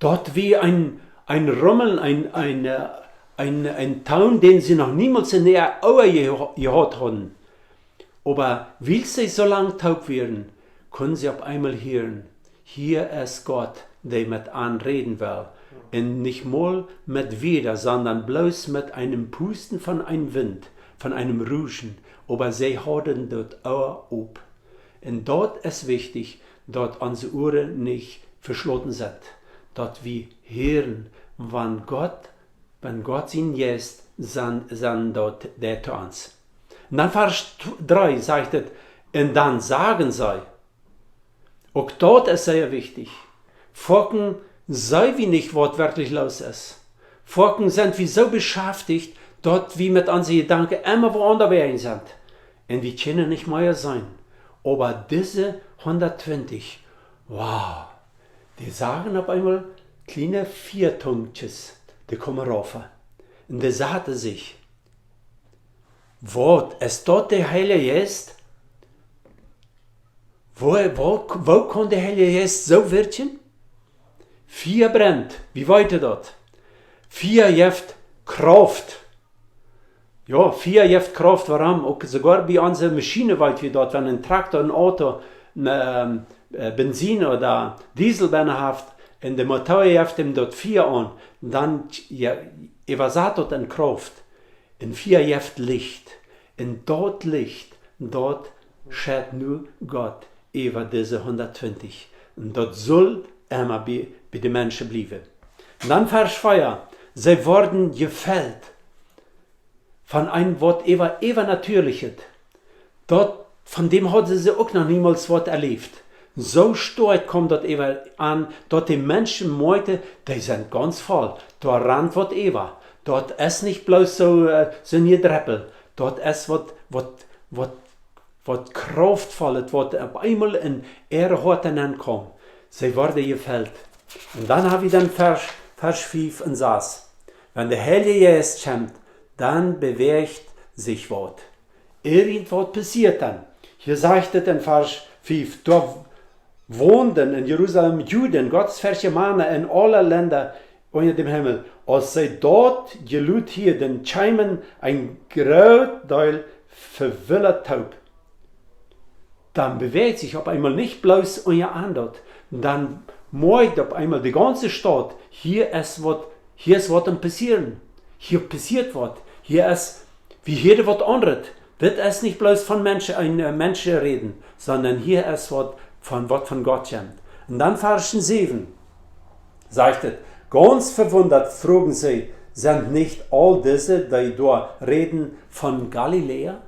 Daut wia een, een Rummeln, een, een, äh, een, een Toon, dän see noch niemols en äa Oa jeho-, jehoat hauden. Oba wiels see soo lang toop wieren, kunnen see opp eemol hieren: Hia es Gott, dee met an räden well. Un nich mol met Wieed, sonda bloos met eenem Pusten von eenem Wint, von eenem Ruschen. Oba see hauden daut Oa op. Un daut es wichtich, daut onse Uaren nich veschloten sent, daut wie hieren, wan Gott, wan Gott sien Jeist sent, sent daut, dee to ons. Un dan Varsch dree sajcht et: Un dan sagen see. Uk daut es sea wichtich. Foaken seenen wie nich, waut werkjlich loos es. Foaken sent wie soo beschaftich, daut wie met onse Jedanken emma wua aundasch sent. Un wie kjennen nich mea seenen. Oba dise hundat twintich, wow, dee sagen opp eemol kjliene Fiatungkjes, dee komen rauf. Un dee saten sikj: Waut, es daut de Heilje Jeist? Woo, woo, woo kaun de Heilje Jeist soo wirkjen? Fia brent, wie weeten daut. Fia jeft Krauft. Jo, Fia jeft Krauft, wuarom? Uk soogoa bie onse Maschien weet wie daut, wan een Trakjta, een Auto, een, ähm, äh, Bensin ooda Diesel bennen haft, un de Motor jeft am daut Fia aun, dan, jo, äwasat daut en Krauft. Un Fia jeft Licht. Un daut Licht, daut schett nu Gott äwa dise hundat twintich. Un daut sull emma bie, bie de Menschen bliewen. Un dan Varsch vea: See worden jefelt von een waut äwa-, äwanatierlichet. Daut, von däm hauden see uk noch niemols waut erläft. Soo stoakj kjeem daut äwa an, daut de Menschen meenden, dee sent gaunz voll. Doa rant waut äwa. Daut es nich bloos soo, äh, soo een Jedreppel. Daut es waut, waut, waut, waut Kraftvollet, waut opp eemol en äare Hoaten aunkaum. See worden jefelt. Un dan hab wie dan Varsch, Varsch fief un sas. Wan de Heilje Jeist kjemt, dan bewäacht sikj waut. Irjentwaut passieet dan. Hia sajcht et en Varsch fief: Doa wonden en Jerusalem Juden, gottesferchtje Mana en aule Lenda unja däm Himmel. Aus see daut Jelud hieeden, kjeemen een groot Deel vewillat toop. Dan bewäacht sikj opp eemol nich bloos unja an daut. Dan moakjt opp eemol de gaunze Staut: Hia es waut, hia es waut aum passieren. Hia passieet waut. Hia es, wie hieeden waut aundret. Dit es nich bloos von Menschen, een, äh, Menschen räden, sonda hia es waut von, waut von Gott kjemt. Un dan Varsch säwen sajcht et: Gaunz vewundat fruagen see: Sent nich aul dise, dee doa räden, von Galiläa?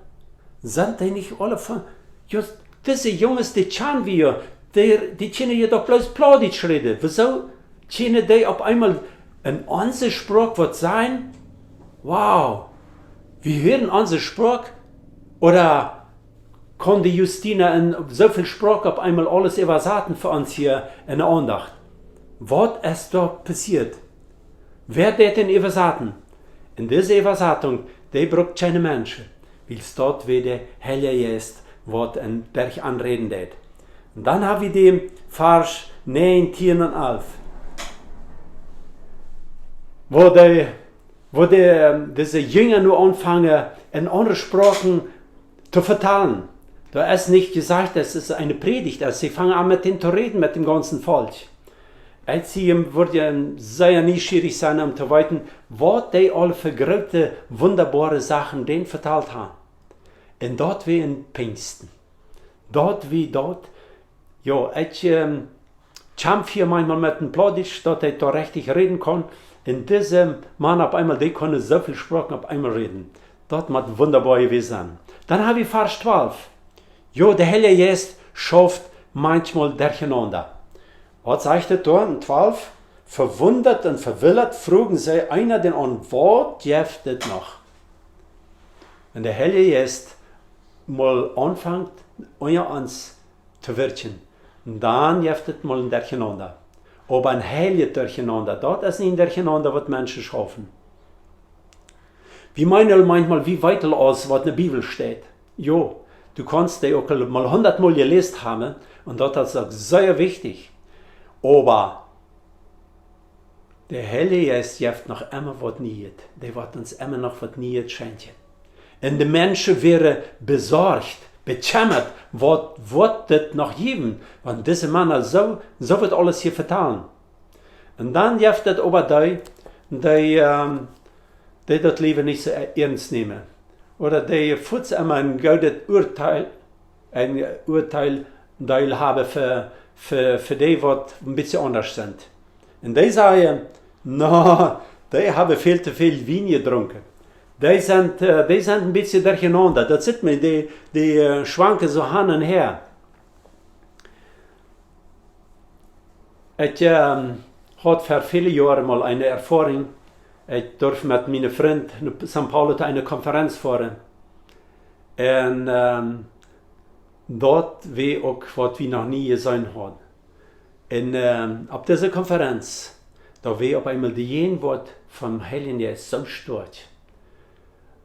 Sent dee nich aule von, jo, dise Junges, dee kjanen wie jo, dee, dee kjennen je doch bloos Plautdietsch räden. Wuasoo kjennen dee opp eemol en onse Sproak waut sajen? Wow, wie hieren onse Sproak? Ooda kaun de Justina en soo väl Sproaken opp eemol aules äwasaten fa ons hia en de Aundacht? Waut es doa passieet? Wäa deit dän äwasaten? Un dise Äwasatunk, dee brukt kjeene Menschen, wiels daut wia de Heilje Jeist, waut en derch an räden deit. Un dan hab wie dän Varsch näajen, tieen un alf, woo dee, woo dee, ähm, dise Jinja nu aunfangen, en aundre Sproaken to vetalen. Doa es nich jesajcht, daut et eene Prädicht es. See fangen an, met dän to räden, met däm gaunzen Volkj. Ekj sie, wudd je sea nieschierich sennen, om to weeten, waut dee aul fa groote, wundaboare Sachen dän vetalt haben. Un daut wia en Pinjsten. Daut wia daut. Jo, ekj, ähm, kjamf hia maunchmol met een Plautdietsch, daut ekj doa rechtich räden kaun. Un dise Mana opp eemol, dee kunnen soo väl Sproaken opp eemol räden. Daut mott wundaboa jewast sennen. Dan hab wie Varsch twalf. Jo, de Heilje Jeist schauft maunchmol derchenaunda. Waut sajcht et doa en twalf? Vewundat un vewillat fruagen see eena dän aundren: Waut jeft dit noch? Wan de Heilje Jeist mol aunfangt, unja ons to wirkjen, dan jeft et mol een Derchenaunda. Oba een heiljet Derchenaunda, daut es nich een Derchenaunda, waut Menschen schaufen. Wie meenen maunchmol, wie weeten aules, waut en de Bibel steit. Jo, du kaust dee uk aul mol hundat Mol jeläst haben, un daut es uk sea wichtich. Oba de Heilje Jeist jeft noch emma waut Nieet. Dee woat ons emma noch waut Nieet schenkjen. Un de Menschen wieren besorcht, bekjemmat, waut woat dit noch jäwen, wan dise Mana soo, soo waut aules hia vetalen. Un dan jeft et oba dee, dee, ähm, dee daut Läwen nich soo iernst nämen. Ooda dee fuaz emma een goodet Urteel, een Urteel, Deel haben fa, fa, fa dee, waut een bät aundasch sent. Un dee sajen: Na, dee haben väl to väl Wien jedrunken. Dee sent, äh, dee sent een bät derchenaunda. Daut sitt eena, dee, dee, äh, schwanken soo han un häa. Ekj, ähm, haud ver väle Joaren mol eene Erfoarunk. Ekj durf met mienen Frint no São Paulo to eene Konferenz foaren. Un, ähm, daut wia uk waut wie noch nie jeseenen hauden. Un, ähm, opp dise Konferenz, Doa wia opp eemol de Jäajenwoat vom Heiljen Jeist soo stoakj.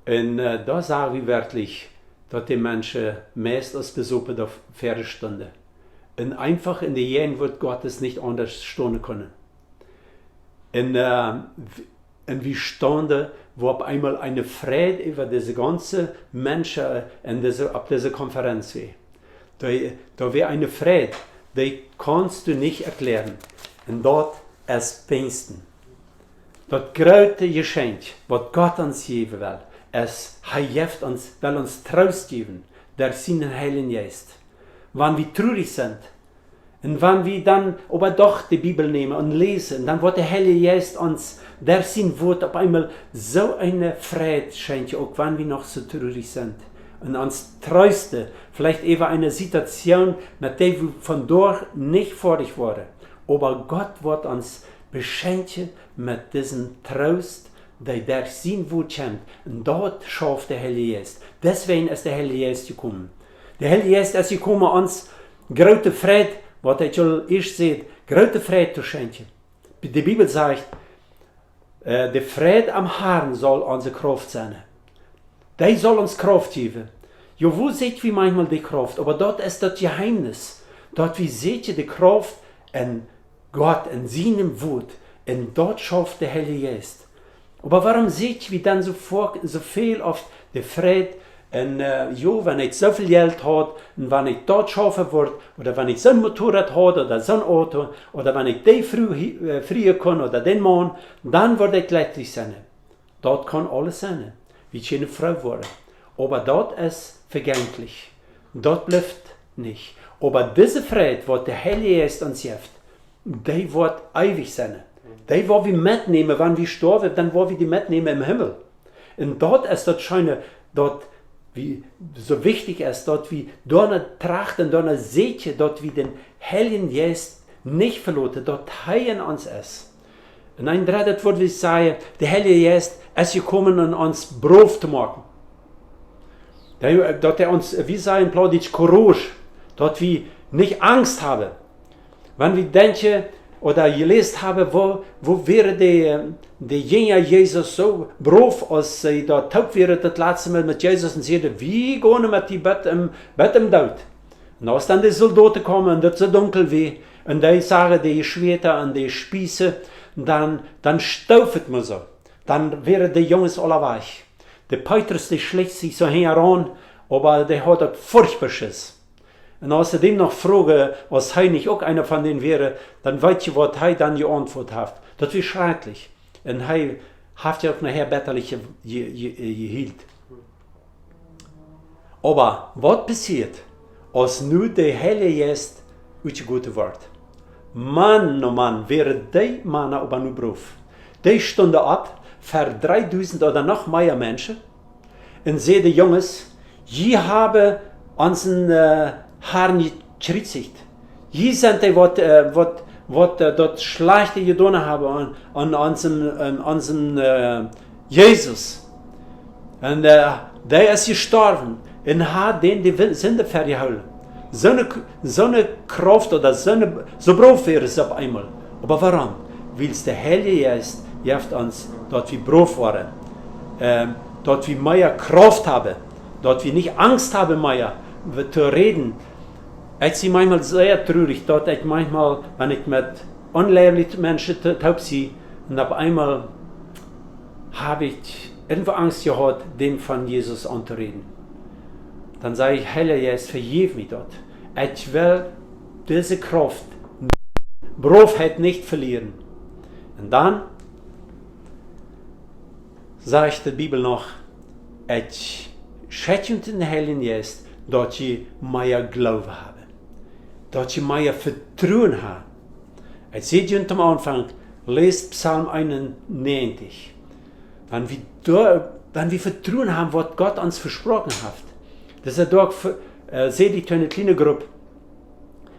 Un äh, doa sagen wie werkjlich, daut de Menschen meist aus besopen doa ver stonden un eefach en de Jäajenwoat Gottes nich aundasch stonen kunnen. Un, äh, w- un wie stonden, woo opp eemol eene Freid äwa dise gaunze Menschen en dise, opp dise Konferenz wia. Doa, doa wia eene Freid, dee kaust du nich erkjläaren. Un daut es Pinjsten. Daut groote Jeschenkj, waut Gott ons jäwen well, es, hee jeft ons, well ons Troost jäwen derch sienen Heiljen Jeist. Wan wie trurich sent, un wan wie dan oba doch de Bibel nämen un läsen, dan woat de Heilje Jeist ons derch sien Wuat opp eemol soo eene Freid schenkjen, uk wan wie noch soo trurich sent. Un ons treesten, veleicht äwa eene Situation, met dee wie vondoag nich foadich woaren. Oba Gott woat ons beschenkjen met disen Troost, dee derch sien Wuat kjemt. Un daut schauft de Heilje Jeist. Deswäajen es de Heilje Jeist jekomen. De Heilje Jeist es jekomen, ons groote Freid, waut ekj aul ieescht säd, groote Freid to schenkjen. De Bibel sajcht, äh, de Freid aum Harn saul onse Krauft sennen. Dee saul ons Krauft jäwen. Jo, woo sieekj wie maunchmol de Krauft? Oba daut es daut Jeheemnis, daut wie sieekjen de Krauft en Gott, en sienem Wuat, un daut schauft de Heilje Jeist. Oba wuarom sieekj wie dan soo foak, soo väl oft de Freid? Un äh, jo, wan ekj soo väl Jelt haud, un wan ekj daut schaufen wudd, ooda wan ekj soon Motorrad haud, ooda soon Auto, ooda wan ekj dee Fru hie- äh, frieen kunn, ooda dän Maun, dan wudd ekj jlekjlich sennen. Daut kaun aules sennen. Wie kjennen froo woaren. Oba daut es vejänglich. Daut blift nich. Oba dise Freid, waut de Heilje Jeist ons jeft, dee woat eewich sennen. Dee woa wie metnämen, wan wie stoawen, dan woa wie dee metnämen em Himmel. Un daut es daut Scheene, daut wie, soo wichtich es, daut wie doano trachten, doano sieekjen, daut wie dän Heiljen Jeist nich veloten, daut hee en ons es. Un een dreddet Wuat well ekj sajen, de Heilje Jeist es jekomen om ons brow to moaken. Daut, daut hee ons, wie sajen em Plautdietsch, Courage, daut wie nich Angst haben. Wan wie denkjen ooda jeläst haben, woo, woo wieren de, de Jinja Jesus soo brow, aus see doa toop wieren daut latste Mol met Jesus un säden: "Wie gonen met die bat em, bat em Doot." Un aus dan de Soldoten kjeemen un daut soo dunkel wia, un dee sagen de Schwierda un de Spiessen, dan, dan stoof et mau soo. Dan wieren de Junges aula wajch. De Petrus, dee schlich sikj soo hinjaraun, oba dee haud daut forchtboa Schiss. Un aus see däm noch froagen, aus hee nich uk eena von dän wia, dan weet jie, waut hee dan jeauntwuat haft. Daut wia schrakjlich. Un hee haft je uk nohäa betterlich je-, je-, je-, jeheelt. Oba waut passieet, aus nu de Heilje Jeist utjegoten wort? Maun, o Maun, wieren dee Mana oba nu brow. Dee stunden opp ver dreedusent ooda noch mea Menschen un säden: "Junges, jie haben onsen, äh, Harn jekjriezicht. Jie sent dee, waut, äh, waut, waut, äh, daut Schlajchte jedonen haben aun, aun onsen, aun onsen, äh, Jesus. Un, äh, dee es jestorwen un haft dän de Win-, Sind vejäft." Soone K-, soone Krauft ooda soone, soo brow wieren see opp eemol. Oba wuarom? Wiels de Heilje Jeist jeft ons, daut wie brow woaren. Ähm, daut wie mea Krauft haben. Daut wie nich Angst haben mea, wie to räden. Ekj sie maunchmol sea trurich, daut ekj maunchmol, wan ekj met onjleewje Menschen to-, toop sie, un opp eemol hab ekj irjentwoo Angst jehaut, däm von Jesus auntoräden. Dan saj ekj: "Heilja Jeist, vejeff mie daut. Ekj well dise Krauft, Browheit nich velieren." Un dan sajcht de Bibel noch: "Ekj schekj junt dän Heiljen Jeist, daut jie mea Gloowen haben, daut jie mea Vetruen haben." Ekj säd junt aum Aunfank, läst Psalm eenunnäajentich. Wan wie doa, wan wie Vetruen haben, waut Gott ons vesproaken haft. Daut es doa uk ve-, äh, säd ekj to eene kjliene Grupp: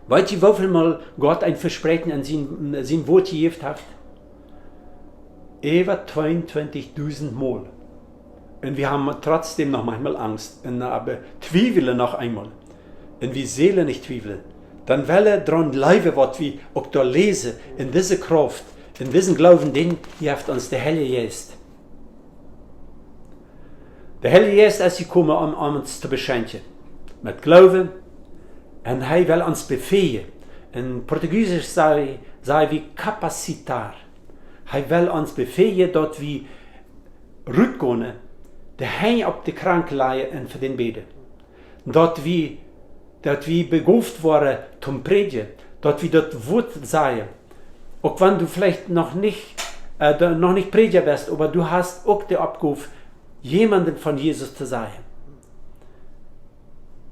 "Weet jie, woo väl Mol Gott een Vespräakjen en sien, sien Wuat jejäft haft? Äwa tweeuntwintichdusent Mol. Un wie haben trotzdäm noch maunchmol Angst un, äh, twiewlen noch eemol. Un wie sellen nich twiewlen. Dan well wie doaraun jleewen, waut wie uk doa läsen, en dise Krauft, En disen Gloowen, dän jeft ons de Heilje Jeist. De Heilje Jeist es jekomen, om, om ons to beschenkjen met Gloowen. En hee well ons befähigen. En Portugiesisch saj, saj wie capacitar. Hee well ons befähigen, daut wie rutgonen, de Henj opp de Kranke lajen en fa dän bäden. Daut wie, daut wie begoft woaren toom prädjen, daut wie daut Wuat sajen. Uk wan du veleicht noch nich, äh, de, noch nich Prädja best, oba du hast uk de Oppgow, jemanden von Jesus to sajen.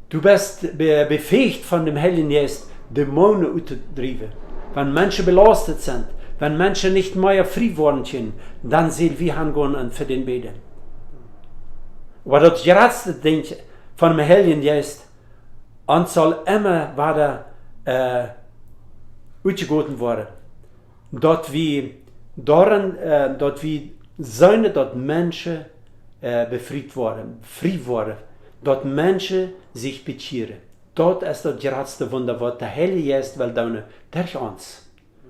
Du best be-, befähigt von däm Heiljen Jeist, Dämonen uttodriewen. Wan Menschen belaustet sent, wan Menschen nich mea frie woaren kjennen, dan sell wie hangonen un fa dän bäden. Oba daut jratste Dinkj von däm Heiljen Jeist, ons saul emma wada, äh, utjegoten woaren. Daut wie doaren, äh, daut wie seenen, daut Menschen, äh, befriet woaren, frie woaren, daut Menschen sikj bekjieren. Daut es daut jratste Wunda, waut de Heilje Jeist well doonen derch ons.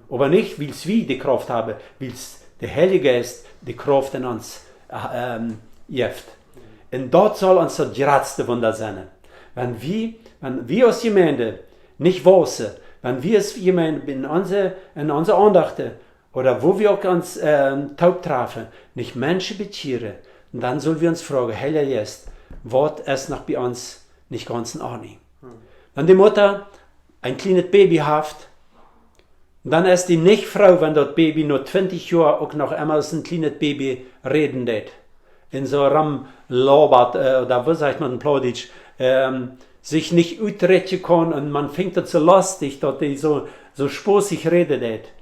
Oba nich, wiels wie de Krauft haben, wiels de Heilje Jeist de Krauft en ons, äh, ähm, jeft. Un daut saul ons daut jratste Wunda sennen. Wan wie, wan wie aus Jemeent nich wausen, wan wie aus Jemeent en onse, en onse Aundachten, ooda wua wie uk ons, ähm, toop trafen, nich Menschen bekjieren, dan sell wie ons froagen: Heilja Jeist, waut es noch bie ons nich gaunz en Ordnunk? Wan de Mutta een kjlienet Baby haft, dan es dee nich froo, wan daut Baby no twintich Joa uk noch emma aus een kjlienet Baby räden deit. Un soo rom lobat, äh, ooda woo sajcht maun en Plautdietsch, ähm, sikj nich utdrekjen kaun un maun finjt daut soo lostich, daut dee soo, soo spossich räden deit.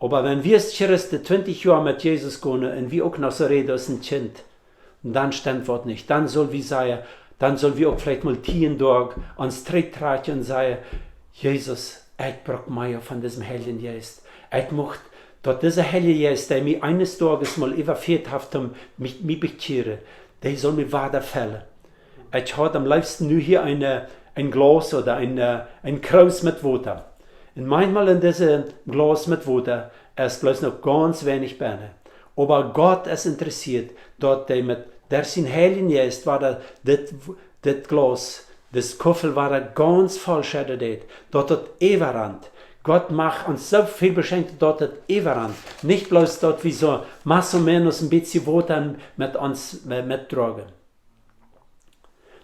Oba wan wie aus Christen twintich Joa met Jesus gonen un wie uk noch soo räden aus een Kjint, dan stemt waut nich. Dan sell wie sajen, dan sell wie uk veleicht mol tieen Doag ons trigjtrakjen un sajen: Jesus, ekj bruck mea von disem Heiljen Jeist. Ekj mucht, daut dise Heilje Jeist, dee mie eenes Doages mol äwafeat haft, om mie, mie bekjieren, dee saul mie wada fellen. Ekj haud aum leefsten nu hia een, äh, een Glaus ooda een, äh, een Krus met Wota. Un maunchmol en dise Glaus met Wota es bloos noch gaunz weinich bennen. Oba Gott es interessieet, daut hee met, derch sienen Heiljen Jeist wada dit, dit Glaus, dis Kuffel wada gaunz voll schedden deit, daut daut äwarant. Gott mucht ons soo väl beschenkjen, daut daut äwarant. Nich bloos daut wie soo más o menos een bät Wota met ons, äh, metdroagen.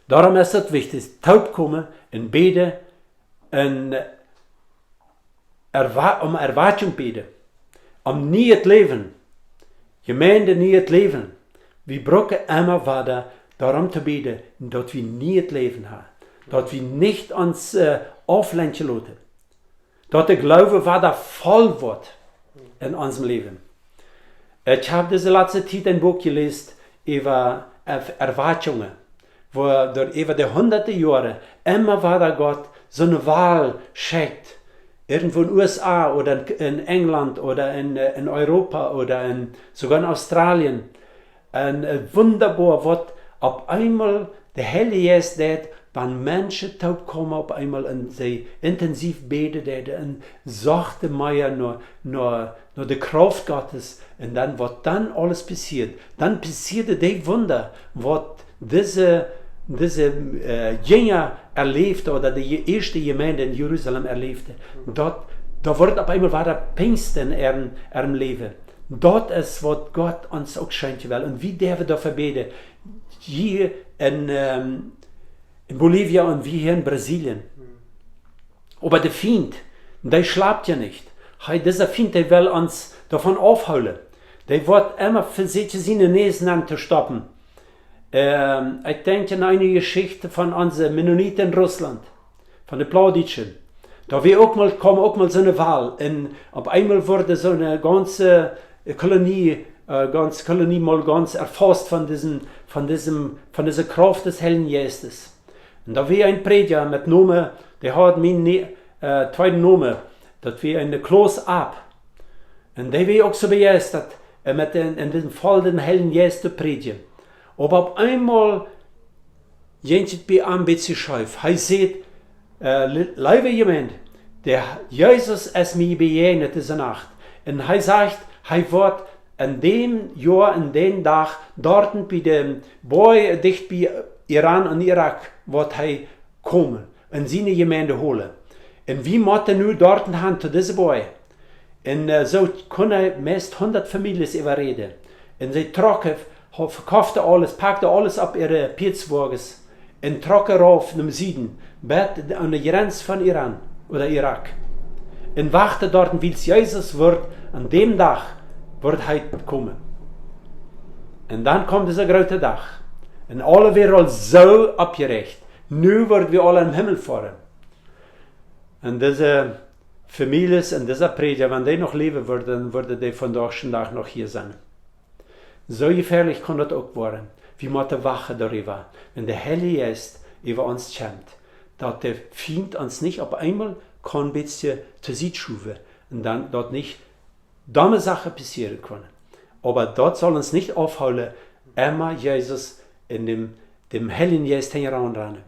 Doarom es daut wichtich, toopkomen un bäden un erwa-, om Erwakjunk bäden, om nieet Läwen, Jemeent, nieet Läwen. Wie brucken emma wada doarom to bäden, daut wie nieet Läwen haben, daut wie nich ons, äh, auflenkjen loten. Daut de Gloowe wada voll woat en onsem Läwen. Ekj hab dise latste Tiet een Buak jeläst äwa Er-, Erwakjungen, wua doa äwa de hunderte Joaren emma wada Gott soone Wal schekjt, irjentwua en U S A ooda en, en Enjlaunt ooda en, äh, en Europa ooda en, soogoa en Australien. Un, äh, wundaboa, waut opp eemol de Heilje Jeist deit, wan Menschen toopkomen opp eemol un see intensiv bäden deeden un sochten mea no, no, no de Krauft Gottes. Un dan, waut dan aules passieet, dan passieeden dee Wunda, waut dise, dise, äh, Jinja erläwden ooda de Je-, ieeschte Jemeent en Jerusalem erläwd. Daut, doa wort opp eemol wada Pinjsten en äarem, äarem Läwen. Daut es, waut Gott ons uk schenkjen well. Un wie derwen doafäa bäden, hia en, ähm, en Bolivien un wie hia en Brasilien. Oba de Fient, dee schlapt jo nich. Hee, dise Fient, dee well ons doavon aufhoolen. Dee woat emma vesieekjen, siene Näs nenn to stoppen. Ähm, ekj denkj aun eene Jeschicht von onse Mennoniten en Russlaunt, von de Plautdietsche. Doa wia uk mol, kjeem uk mol soone Wal un opp eemol wort soone gaunze Kolonie, äh, gaunze Kolonie mol gaunz erfaust von disen, von disen, von dise Krauft des Heiljen Jeistes. Un doa wia een Prädja met Nomen, dee haud mienen, äh, tweeden Nomen, daut wia een Klaus Ab. Un dee wia uk soo bejeistat, äh, met dän, en dän vollen Heiljen Jeist to prädjen. Oba opp eemol jinkj et bie am een bät scheef. Hee säd, äh, le-, leewe Jemeent, de Jesus es mie bejäajent dise Nacht. Un hee sajcht, Hee woat en dän Joa, en dän Dach, doat bie dän Boaj dicht bie Iran un Irak, woat hee komen un siene Jemeent holen. Un wie motten nu doat han to dise Boaj. Un, äh, soo kunn hee meist hundat Famieljes äwaräden. Un see trocken, ha-, vekofften aules, packten aules opp äare Pieedwoages un trocken rauf nom Süden, bat aun de Jrenz von Iran ooda Irak. Un wachten doat, wiels Jesus woat aun dän Dach, woat hee komen. Un dan kjemt dise groote Dach. Un aule wieren aul soo oppjerächt. Nu woaren wie aule em Himmel foaren. Un dise Famieljes un dise Prädja, wan dee noch läwen wudden, wudden dee vondoag dän Dach noch hia sennen. Soo jefäalich kaun daut uk woaren. Wie motten wachen doaräwa, wan de Heilje Jeist äwa ons kjemt, daut de Fient ons nich opp eemol kaun bät to Sied schuwen un dan daut nich domme Sachen passieren kjennen. Oba daut saul ons nich aufhoolen, emma Jesus un däm, däm Heiljen Jeist hinjaraun rannen.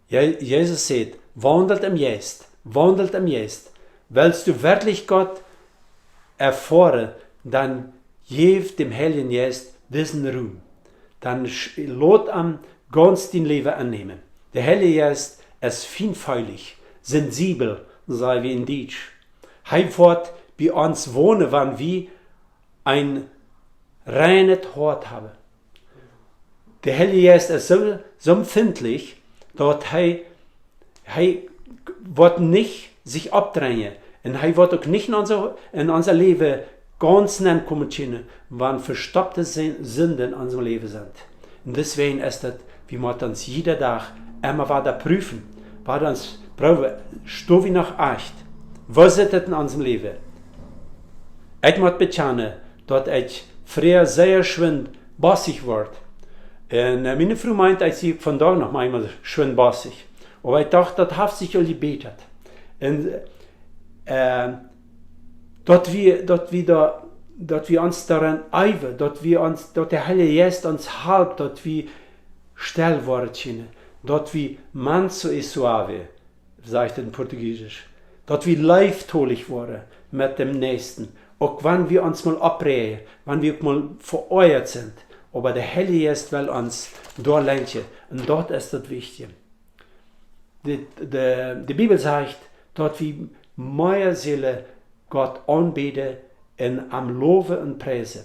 Je-, Jesus sajcht: „Waundelt em Jeist, waundelt em Jeist.“ Wellst du werkjlich Gott erfoaren, dan jeff däm Heiljen Jeist disen Rum. Dan sch-, lot am gaunz dien Läwen aunnämen. De Heilje Jeist es fienfeelich, sensibel, saj wie en Dietsch. Hee woat bie ons wonen, wan wie een reinet Hoat haben. De Heilje Jeist es soo, soo empfindlich, daut hee, hee woat nich sikj oppdrenjen. Un hee woat uk nich en ons, en ons Läwen gaunz nenkomen kjennen, wan vestoppte Sin-, Sinden en ons Läwen sent. Un deswäajen es daut, wie motten ons jieda Dach emma wada prüfen. Wada ons proowen, sto wie noch ajcht? Woo sitt et en ons Läwen? Ekj mott bekjanen, daut ekj frieha sea schwind bossich wort. Un, äh, miene Fru meent, ekj sie vondoag noch maunchmol schwind bossich. Oba ekj docht, daut haft sikj aul jebätat. Un, äh, daut wie, daut wie doa, daut wie ons doaraun eewen, daut wie ons, daut de Heilje Jeist ons halpt, daut wie stell woaren kjennen, daut wie manso e suave, sajcht et en Portugiesisch, daut wie leeftolich woaren met däm Näakjsten, uk wan wie ons mol oppräajen, wan wie uk mol veoajat sent, oba de Heilje Jeist well ons doa lenkjen, un daut es daut Wichtje. De, de, de Bibel sajcht, daut wie mea sellen Gott aunbäden un am lowen un priesen.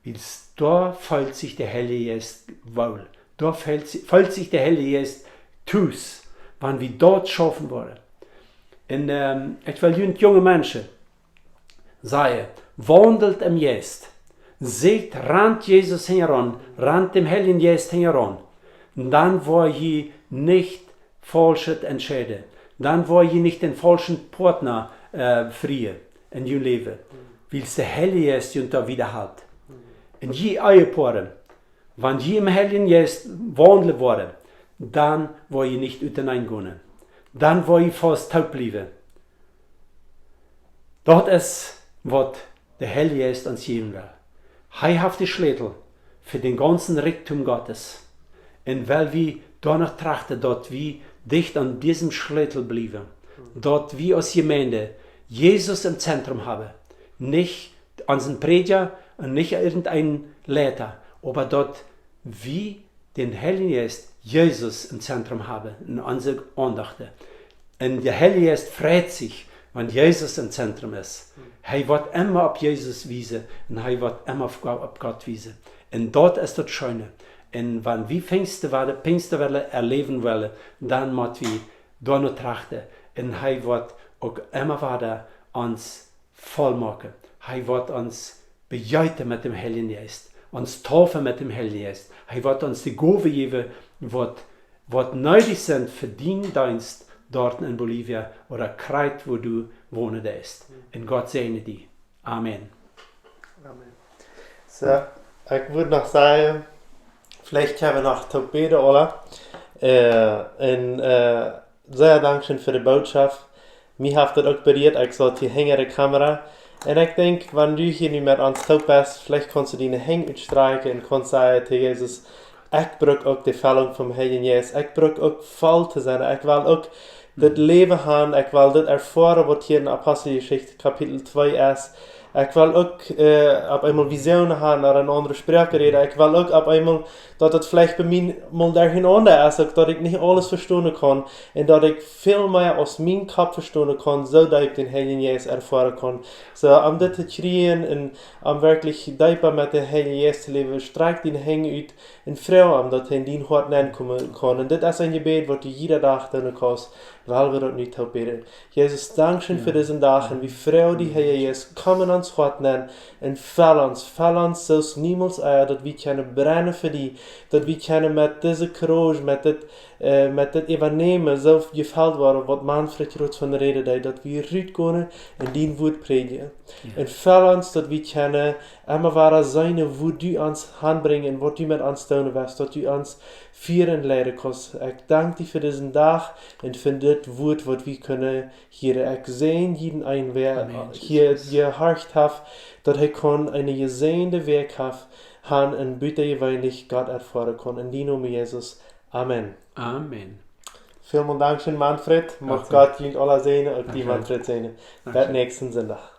Wiels doa feelt sikj de Heilje Jeist woll. Doa feelt si-, feelt sikj de Heilje Jeist tus, wan wie daut schaufen woaren. Un, ähm, ekj well junt junge Menschen sajen: Waundelt em Jeist. Sitt, rant Jesus hinjaraun, rant däm Heiljen Jeist hinjaraun. Un dan woa jie nich Faulschet entscheiden. Dan woa jie nich dän faulschen Partner, äh, frieen en jun Läwen. Wiels de Heilje Jeist junt doa wieda halpt. Un jie Ehepoaren, wan jie em Heiljen Jeist waundlen woaren, dan woa jie nich uteneen gonen. Dan woa jie faust toop bliewen. Daut es, waut de Heilje Jeist ons jäwen well. Hee haft de Schlätel fa dän gaunzen Rikjdom Gottes. Un well wie doano trachten, daut wie dicht aun disen Schlätel bliewen, daut wie aus Jemeent Jesus em Zentrum haben, nich onsen Prädja un nich irjent een Leida, oba daut wie dän Heiljen Jeist, Jesus em Zentrum haben en onse Aundachten. Un de Heilje Jeist freit sikj, wan Jesus em Zentrum es. Hee woat emma opp Jesus wiesen un hee woat emma opp Go-, opp Gott wiesen. Un daut es daut Scheene. Un wan wie Pinjsten wada, Pinjsten wellen erläwen wellen, dan mott wie doano trachten. Un hee woat uk emma wada ons voll moaken. Hee woat ons bejeeten met däm Heiljen Jeist, ons deepen met däm Heiljen Jeist. Hee woat ons de Gowen jäwen, waut, waut needich sent fa dienen Deenst doa en Bolivien ooda krakjt wua du wonen deist. Un Gott säajen die. Amen. Amen. Soo, ekj wudd noch sajen, veleicht kjenn wie noch toop bäden, ooda? Äh, un, äh, sea dankscheen fa de Bootschoft. Mie haft daut uk berieet, ekj saut hia hinja de Kamera. Un ekj denkj, wan du hia nu met ons toop best, veleicht kaust du diene Henj utstrakjen un kaust sajen to Jesus: Ekj bruck uk de Fellunk vom Heiljen Jeist. Ekj bruck uk voll to sennen. Ekj well uk dit Läwen haben. Ekj well dit erfoaren, waut hia en Aposteljeschicht Kapitel twee es. Ekj well uk opp eenmol Visionen haben, ooda en aundre Sproaken räden. Ekj well uk opp eenmol, daut daut veleicht bie mie mol derchenaunda es, uk daut ekj nich aules vestonen kaun un daut ekj väl mea aus mien Kopp vestonen kaun, soo daut ekj dän Heiljen Jeist erfoaren kaun. Soo, om dit to kjrieen un om werkjlich deepa met dän Heiljen Jeist to läwen, strakj diene Henj ut un froag am, daut hee en dien Hoat nenkomen kaun. Un dit es een Jebäd, waut du jieda Dach doonen kaust, wiels wie daut nu toop bäden. Jesus, dankscheen fa disen Dach un wie froagen die, Herr Jesus, komm en ons Hoat nen un fell ons, fell ons soo aus niemols ea, daut wie kjennen brennen fa die, daut wie kjennen met dise Courage, met dit, met dit Äwanämen soo jefelt woaren, waut Manfred jrod von räden deed, daut wie rutgonen un dien Wuat prädjen. Un fell ons, daut wie kjennen emma wada seenen, wua du ons hanbrinjst un waut du met ons doonen west, daut du ons fieren un leiden kaust. Ekj dank die fa disen Dach un fa dit Wuat, waut wie kjennen hieren. Ekj säajen jieda een, wäa hia jehorcht haft, daut hee kaun eene jesäajende Wäakj haft, han un butajeweenlich Gott erfoaren kaun. En dien Nomen, Jesus. Amen. Välmol dankscheen, Manfred. Mucht Gott junt aula säajnen, uk die, Manfred, säajnen. Bat näakjsten Sindach.